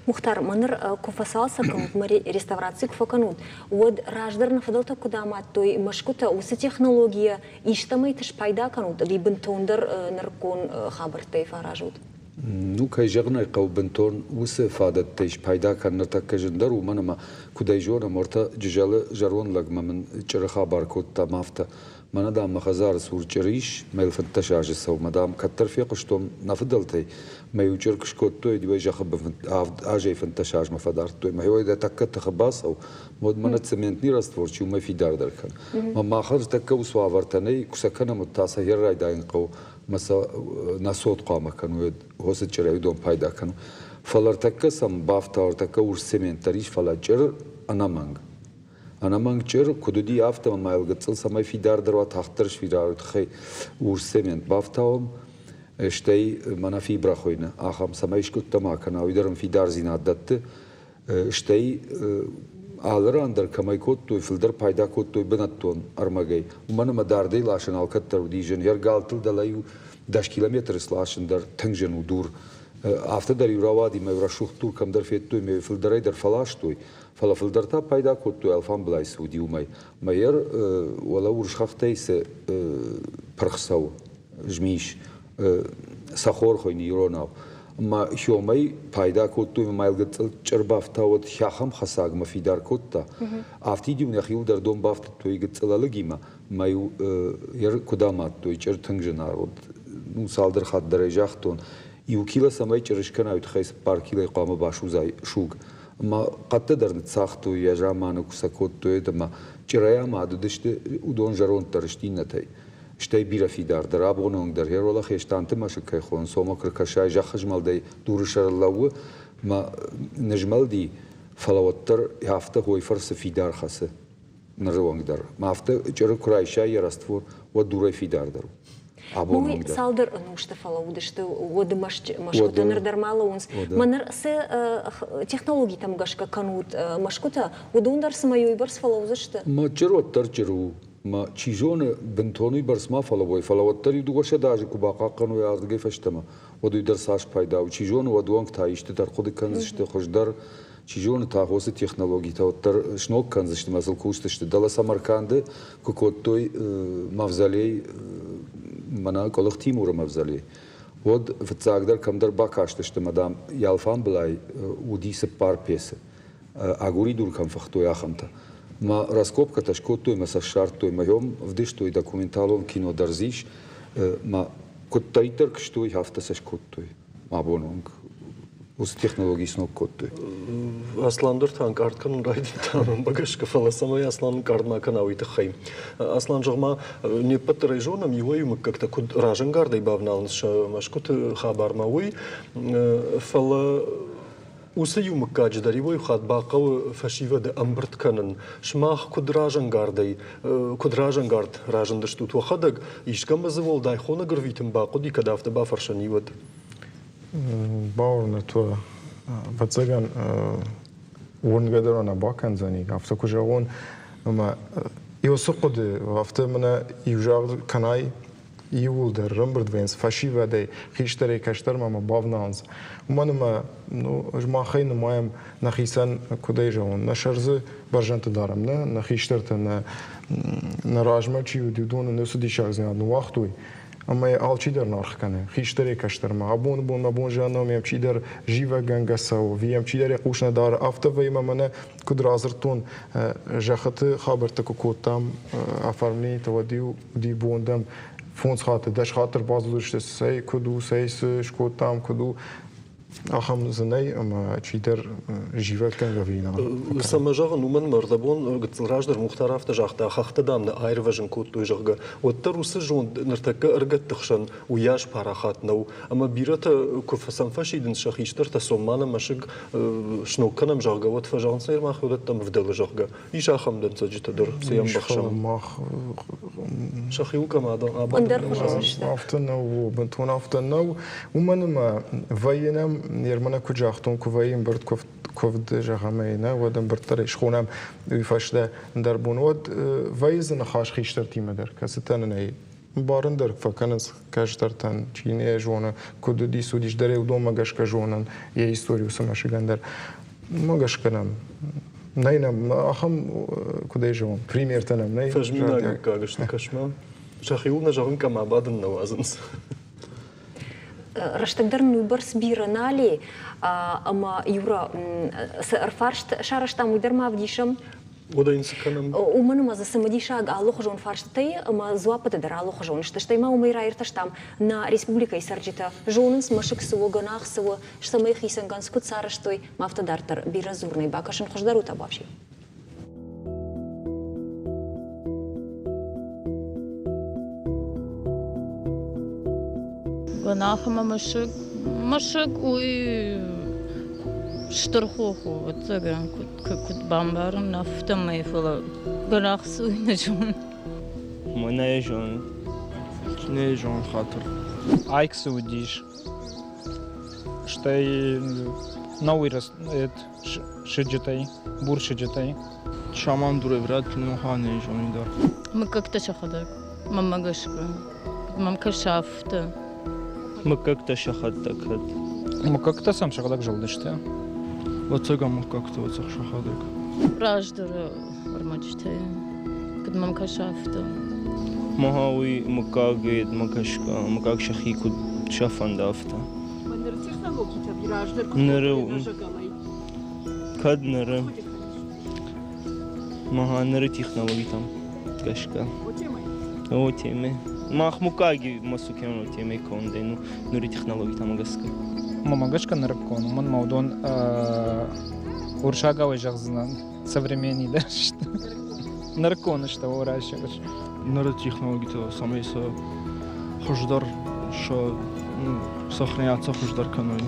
Мухтар, ма ныр куы фӕцалцӕг кӕнут, ма реставраци куы фӕкӕнут, уӕд раздӕр нӕ фыдӕлтӕ куыд амадтой мӕсгуытӕ, уыцы технологийӕ истӕмӕйты спайда кӕнут ӕви бынтондӕр нырыккон хабӕрттӕй фӕаразут? Ну, кӕй зӕгъын ӕй хъӕуы, бынтон уыцы фадӕттӕй спайда кӕнын ныртӕккӕ зындӕр, уымӕн ӕмӕ, куыд ӕй зонӕм, уӕртӕ Джызӕлы зӕронд лӕгмӕ мын чъыры хабар кодта ӕмӕ афтӕ. Мӕнӕ, дам, мӕ хӕдзары цур чъыр ис, мӕ йыл 15 азы цӕуы, мӕ, дам, кӕддӕр фехъуыстон нӕ фыдӕлтӕй, мӕ-иу чъыр куы скодтой, уӕд зӕххы бын авд азӕй 15 азмӕ фӕдардтой. Мӕ уӕд дӕ тӕккӕ тыхы бацӕу, уӕд мӕнӕ цементный раствор чи уымӕй фидардӕр кӕн. Мӕ махӕн тӕккӕ уыцы уавӕртӕ нӕй, куы сӕ кӕнӕм, уӕд та сӕ хер райдайын хъӕуы, мӕ сӕ нӕ цот хъуамӕ кӕной, хосы чъырӕй уыдон пайда кӕной. Фӕлӕ ӕртӕккӕ сӕм бафтау, ӕртӕккӕ урс цемент дӕр ис, фӕлӕ чъыр ӕнӕмӕнг. Ӕнӕмӕнг чъыр куыд уыди, афтӕ ӕмӕ йыл гыццыл цӕмӕй фидардӕр уа, тагъддӕр сфидар, уый тыххӕй урс цемент бафтауӕм, стӕй мӕнӕ фибрӕ хуыйны, ахӕм, цӕмӕй скъуыдтӕ ма кӕна, уый дӕр ын фидардзинад дӕтты. Стӕй алы ран дӕр кӕмӕй кодтой, фылдӕр пайда кодтой бынӕттон ӕрмӕгӕй. Уымӕн ӕмӕ дардӕй ласын алкӕддӕр уыди зын. Йӕ галтыл дӕлӕ-иу 10 километры сласын дӕр тынг зын у дур. Афтӕ дӕр-иу рауади, мӕ рӕсугъд дур кӕмдӕр федтой, мӕ фылдӕрӕй дӕр фӕластой. Фӕлӕ фылдӕр та пайда кодтой алфамбылай цы уыди, уымӕй. Мӕйӕр уӕлӕ урс хӕхтӕй цы пырх цӕуы, змис, сахор хуыйны иронау. Ӕмӕ хёмӕй пайда кодтой ӕмӕ йыл гыццыл чъыр бафтауӕд хӕхӕм хӕцагмӕ фидар кодта. Афтид-иу нӕхиуыл дӕр дон бафтыдтой гыццыл ӕлыгимӕ, ӕмӕ-иу куыд амадтой, чъыр тынг зынаргъ уыд. Ну, цалдӕр хатт дӕр ӕй загътон, иу кило цӕмӕй чъыр скӕнай, уый тыххӕй цыппар килойы хъуамӕ басудзай суг. Ӕмӕ хъӕдтӕ дӕр ныццагътой, йӕ заманы куы сӕ кодтой, ӕмӕ чъырӕй амад уыдысты, уыдон зӕронддӕр сты иннӕтӕй. Стӕй бирӕ фидардӕр, абоны онг дӕр Герола Хестанты мӕсыг кӕй хонынц, Сомокры кӕсай зӕххызмӕлдӕй дуры сӕрыл лӕууы мӕ нызмӕлди, фӕлӕ уӕддӕр афтӕ хой фӕрцы фидар хӕцы ныры онг дӕр. Мӕ афтӕ чъыры куы райсай йӕ раствор, уӕд дурӕй фидардӕр у. Абоны онг дӕр. Цалдӕр ӕнусты фӕлӕууыдысты уӕды мӕсгуытӕ ныр дӕр ма лӕууынц. Мӕ ныр цы технологитӕм гӕсгӕ кӕнут мӕсгуытӕ, уыдон дӕр цымӕ уыйбӕрц фӕлӕудзысты? Мӕ чъыр уӕддӕр чъыр у. Ма, чи зоны, бынтон уыйбӕрц ма фӕлӕууой, фӕлӕ уӕддӕр иу 200 азы куы бахъахъхъӕной ардыгӕй фӕстӕмӕ, уӕд уый дӕр цас пайда у. Чи зоны, уӕд уӕнг та исты дӕр хъуыды кӕндзысты хуыздӕр, чи зоны та хосы технологитӕ уӕддӕр сног кӕндзысты ӕмӕ сыл кусдзысты. Дӕлӕ Самарканды куы кодтой мавзолей, мӕнӕ Къуылых Тимуры мавзолей, уӕд фыццагдӕр кӕмдӕр бакастысты ӕмӕ, дам, йӕ алфамбылай уыди цыппар пецы. Агуридур кӕм фыхтой, ахӕмтӕ. Мӕ раскопкӕтӕ скодтой мӕ сӕ ссардтой, мӕ йом вдыстой документалон кино дӕр дзы ис. Мӕ куыддӕриддӕр куыстой, афтӕ сӕ скодтой абоны онг. Уыцы технологи сног кодтой. Аслан дӕр та ӕнкъард кӕнын райдыдта мӕнмӕ гӕсгӕ, фӕлӕ цӕмӕй Аслан ӕнкъард ма кӕна, уый тыххӕй. Аслан, зӕгъ-ма, не ппӕт дӕр ӕй зонӕм, иуӕй-иу мыггӕгтӕ куыд разӕнгардӕй бавналынц сӕ мӕсгуыты хабармӕ, уый, фӕлӕ Уыцы иу мыггаджы дӕр иуӕй хатт бахъӕуы фӕсивӕды ӕмбырд кӕнын. Сымах куыд разӕнгардӕй, куыд разӕнгард разындыстут уӕхӕдӕг, искӕмӕ дзы уӕлдай хонӕг ӕрвитын бахъуыди, кӕд афтӕ бафӕрсӕн и, уӕд? Бауырнӕд уӕ, ӕвӕццӕгӕн, уырнгӕ дӕр нӕ бакӕндзӕни, афтӕ куы зӕгъон, ӕмӕ уыцы хъуыды афтӕ мӕнӕ иу загъд кӕнай, иууылдӕр ӕрӕмбырд вӕййынц фӕсивӕдӕй, хистӕрӕй кӕстӕрмӕ ӕмӕ бавналынц. Уымӕн ӕмӕ ну, ӕз махӕй нымайӕм нӕхицӕн, куыд ӕй зӕгъон, нӕ сӕр дзы бӕрзӕндты дарӕм, нӕ, нӕ хистӕртӕ, нӕ, нӕ размӕ чи уыд, уыдон нын уыцы диссагдзинад ныууагътой. Ӕмӕ алчидӕр нӕ аргъ кӕны, хистӕрӕй кӕстӕрмӕ. Абоны бон мӕ бон зӕгъын нӕу, ӕм чидӕр зивӕггӕнгӕ цӕуы, ӕви йӕм чидӕр йӕ хъус нӕ дары. Афтӕ вӕййы ӕмӕ мӕнӕ куыд радзырдтон, зӕххыты хабӕрттӕ куы кодтам оформлениетӕ, уӕд-иу уыди бон дӕм фондз хатты, 10 хатты ӕрбадзурдзысты, цӕй куыд у, цӕй цы скодтам, куыд у. Ахӕм дзы нӕй, ӕмӕ чидӕр зивӕггӕнгӕ ӕви нӕ. Цӕмӕ зӕгъын, уымӕн мӕ ӕрдӕбон гыццыл раздӕр Мухтар афтӕ загъта, хӕхтӕ, дам, нӕ аирвӕзын кодтой, зӕгъгӕ. Уӕддӕр уыцы зонд ныртӕккӕ ӕрыгӕтты хсӕн уыйас парахат нӕу. Ӕмӕ бирӕтӕ куы сӕм фӕсидынц сӕ хистӕртӕ, цом ма нӕ мӕсыг сног кӕнӕм, зӕгъгӕ, уӕд фӕзӕгъынц, ныр мах уыдӕттӕм ӕвдӕлы, зӕгъгӕ. Ис ахӕм дӕнцӕджытӕ дӕр, цы йӕм бӕхсӕм. Мах сӕхиуыл кӕм Ӕндӕрхуызон сты. Афтӕ нӕу, бынтон афтӕ нӕу. Уымӕн ӕмӕ вӕййы нӕм, нырма куыд загътон, куы вӕййы ӕмбырд куывд, зӕгъӕм ӕй, нӕ, уӕд ӕмбырд дӕр схонӕм уый фӕстӕ ӕндӕр бон, уӕд вӕййы дзы ныхас хистӕртимӕ дӕр, кӕцытӕ нын ӕй. Барын дӕр фӕкӕнынц кӕстӕртӕн, чи нӕ зоны, куыд уыдис, уыдис дӕр ӕй уыдонмӕ гӕсгӕ зонын, йӕ истори уыцы мӕсыгӕн дӕр. Уымӕ гӕсгӕ нӕм нӕй нӕм ахӕм, куыд ӕй зӕгъон, примертӕ нӕм нӕй. Фӕзминаг мыггаг сты, кӕс-ма. Сӕхиуыл нӕ зӕгъын кӕм абадын нӕ уадзынц. Рӕстӕг дӕр нын уыйбӕрц бирӕ нал и, ӕмӕ Юра, цы ӕрфарст сарӕзтам, уый дӕр ма ӕвдисӕм. Уӕдӕ йын цы кӕнӕм? Уымӕн ӕмӕ дзы цымыдисаг алыхуызон фарстытӕ ӕмӕ дзуаппытӕ дӕр алыхуызон сты. Стӕй ма уымӕй раиртӕстам, нӕ республикӕйы цӕрджытӕ зонынц, мӕсыг цы у, гӕнах цы у, цӕмӕй хицӕнгӕнц куыд сарӕзтой, ма афтӕ дарддӕр бирӕ дзурынӕй бакӕсын хуыздӕр у табуафси. Гӕнах ӕмӕ мӕсыг. Мӕсыг уый стыр хох у, ӕвӕццӕгӕн, куыд бамбарын, афтӕмӕй, фӕлӕ гӕнах цы уый нӕ зонын. Мӕнӕ йӕ зонын. Нӕ зонын хатыр. Айк цы уыдис, стӕй науи сыджытӕй, бур сыджытӕй. Самандурӕй вряд ли ноханӕй зони дӕр. Мыггӕгтӕ сӕхӕдӕг, мӕнмӕ гӕсгӕ. Мӕм кӕсы афтӕ. Мыггӕгтӕ сӕхӕдӕг кӕд? Мыггӕгтӕ сӕм сӕхӕдӕг зылдысты. Ӕцӕгӕн мыггӕгтӕ ӕцӕг сӕхӕдӕг. Раздӕры ӕрмӕджытӕй, куыд мӕм кӕсы, афтӕ. Мӕ уый мыггаг мӕ гӕсгӕ, мыггаг сӕхи куыд сӕ фӕнды, афтӕ. Ныры технологитӕ раздӕр куыд Ныры кӕд ныры мӕ ныры технологитӕм гӕсгӕ. О теме. Мах мукаги масукем о теме кондей, ну ныры технологитӕм гӕсгӕ. Мӕ гӕсгӕ нырыккон, уымӕн ма уыдон уырыссагау зӕгъдзынӕн, современный дӕр сты. Нырыккон сты, уӕрӕсег. Ныры технологитӕ цӕмӕй сӕ хуыздӕр сӕ сохранять сӕ хуыздӕр кӕной.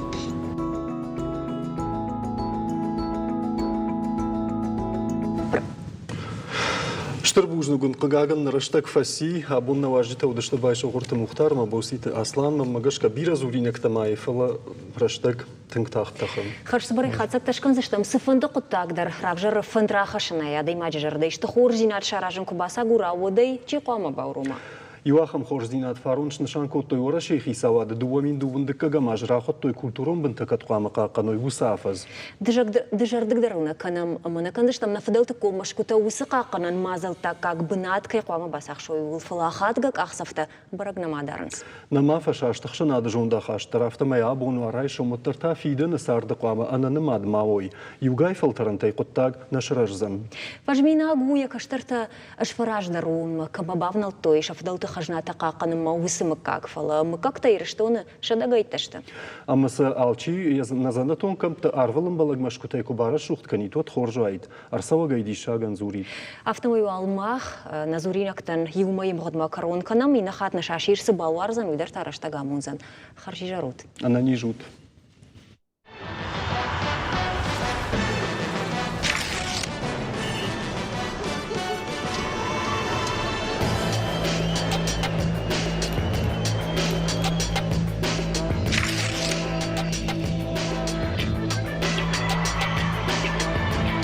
Стыр бузныг уын, хъыгагӕн, нӕ рӕстӕг фӕци. Абон нӕ уазджытӕ уыдысты Байсогъуырты Мухтармӕ, Боситы Асланмӕ. Мӕ гӕсгӕ бирӕ дзуринӕгтӕ ма и, фӕлӕ рӕстӕг тынг тагъд тӕхы. Хӕрзцыбырӕй хатдзӕгтӕ скӕндзыстӕм, цыфӕнды хъуыддаг дӕр равзӕры фӕнд рахӕссынӕй адӕймаджы зӕрдӕ исты хорздзинад саразын куы бацагура, уӕд ӕй чи хъуамӕ баурома? Иу ахӕм хорздзинад фарон снысан кодтой Уӕрӕсейы хицауады 2002 дыккӕгӕм аз рахуыдтой культурон бынтӕ кӕд хъуамӕ хъахъхъӕной, уыцы афӕдз. Дызӕрдыг дӕр ыл нӕ кӕнӕм ӕмӕ нӕ кӕндзыстӕм нӕ фыдӕлтыккон мӕсгуытӕ уыцы хъахъхъӕнӕн мадзӕлтты аккаг бынат кӕй хъуамӕ бацахсой, ууыл, фӕлӕ ахадгӕ къахдзӕфтӕ бӕрӕг нӕма дарынц. Нӕма фӕсаст ӕхсӕнады зондахаст дӕр, афтӕмӕй абон уа райсом, уӕддӕр та фидӕны царды хъуамӕ ӕнӕнымад ма уой. Иугай фӕлтӕрӕнтӕй хъуыддаг нӕ сырӕздзӕн. Фӕзминаг у йӕ кӕстӕртӕ ӕзфӕраздӕр уынмӕ кӕмӕ бавнӕлдтой сӕ фыдӕлты хӕзнатӕ хъахъхъӕнынмӕ, уыцы мыггаг, фӕлӕ мыггӕгтӕ Ирыстоны сӕдӕгӕйттӕ сты. Ӕмӕ сӕ алчи йӕ нӕзӕнӕтон кӕмтты арвыл ӕмбӕлӕг мӕсгуытӕй куы барӕсугъд кӕнид, уӕд хорз уаид. Ӕрцӕуӕгӕй диссагӕн дзурид. Афтӕмӕй уал мах нӕ дзуринӕгтӕн иумӕ мгъуыдмӕ кӕрон кӕнӕм, иннӕ хатт нӕ сасир цы балуардзӕн, уый дӕр та рӕстӕг амондзӕн. Хӕрзизӕр ут. Ӕнӕниз ут.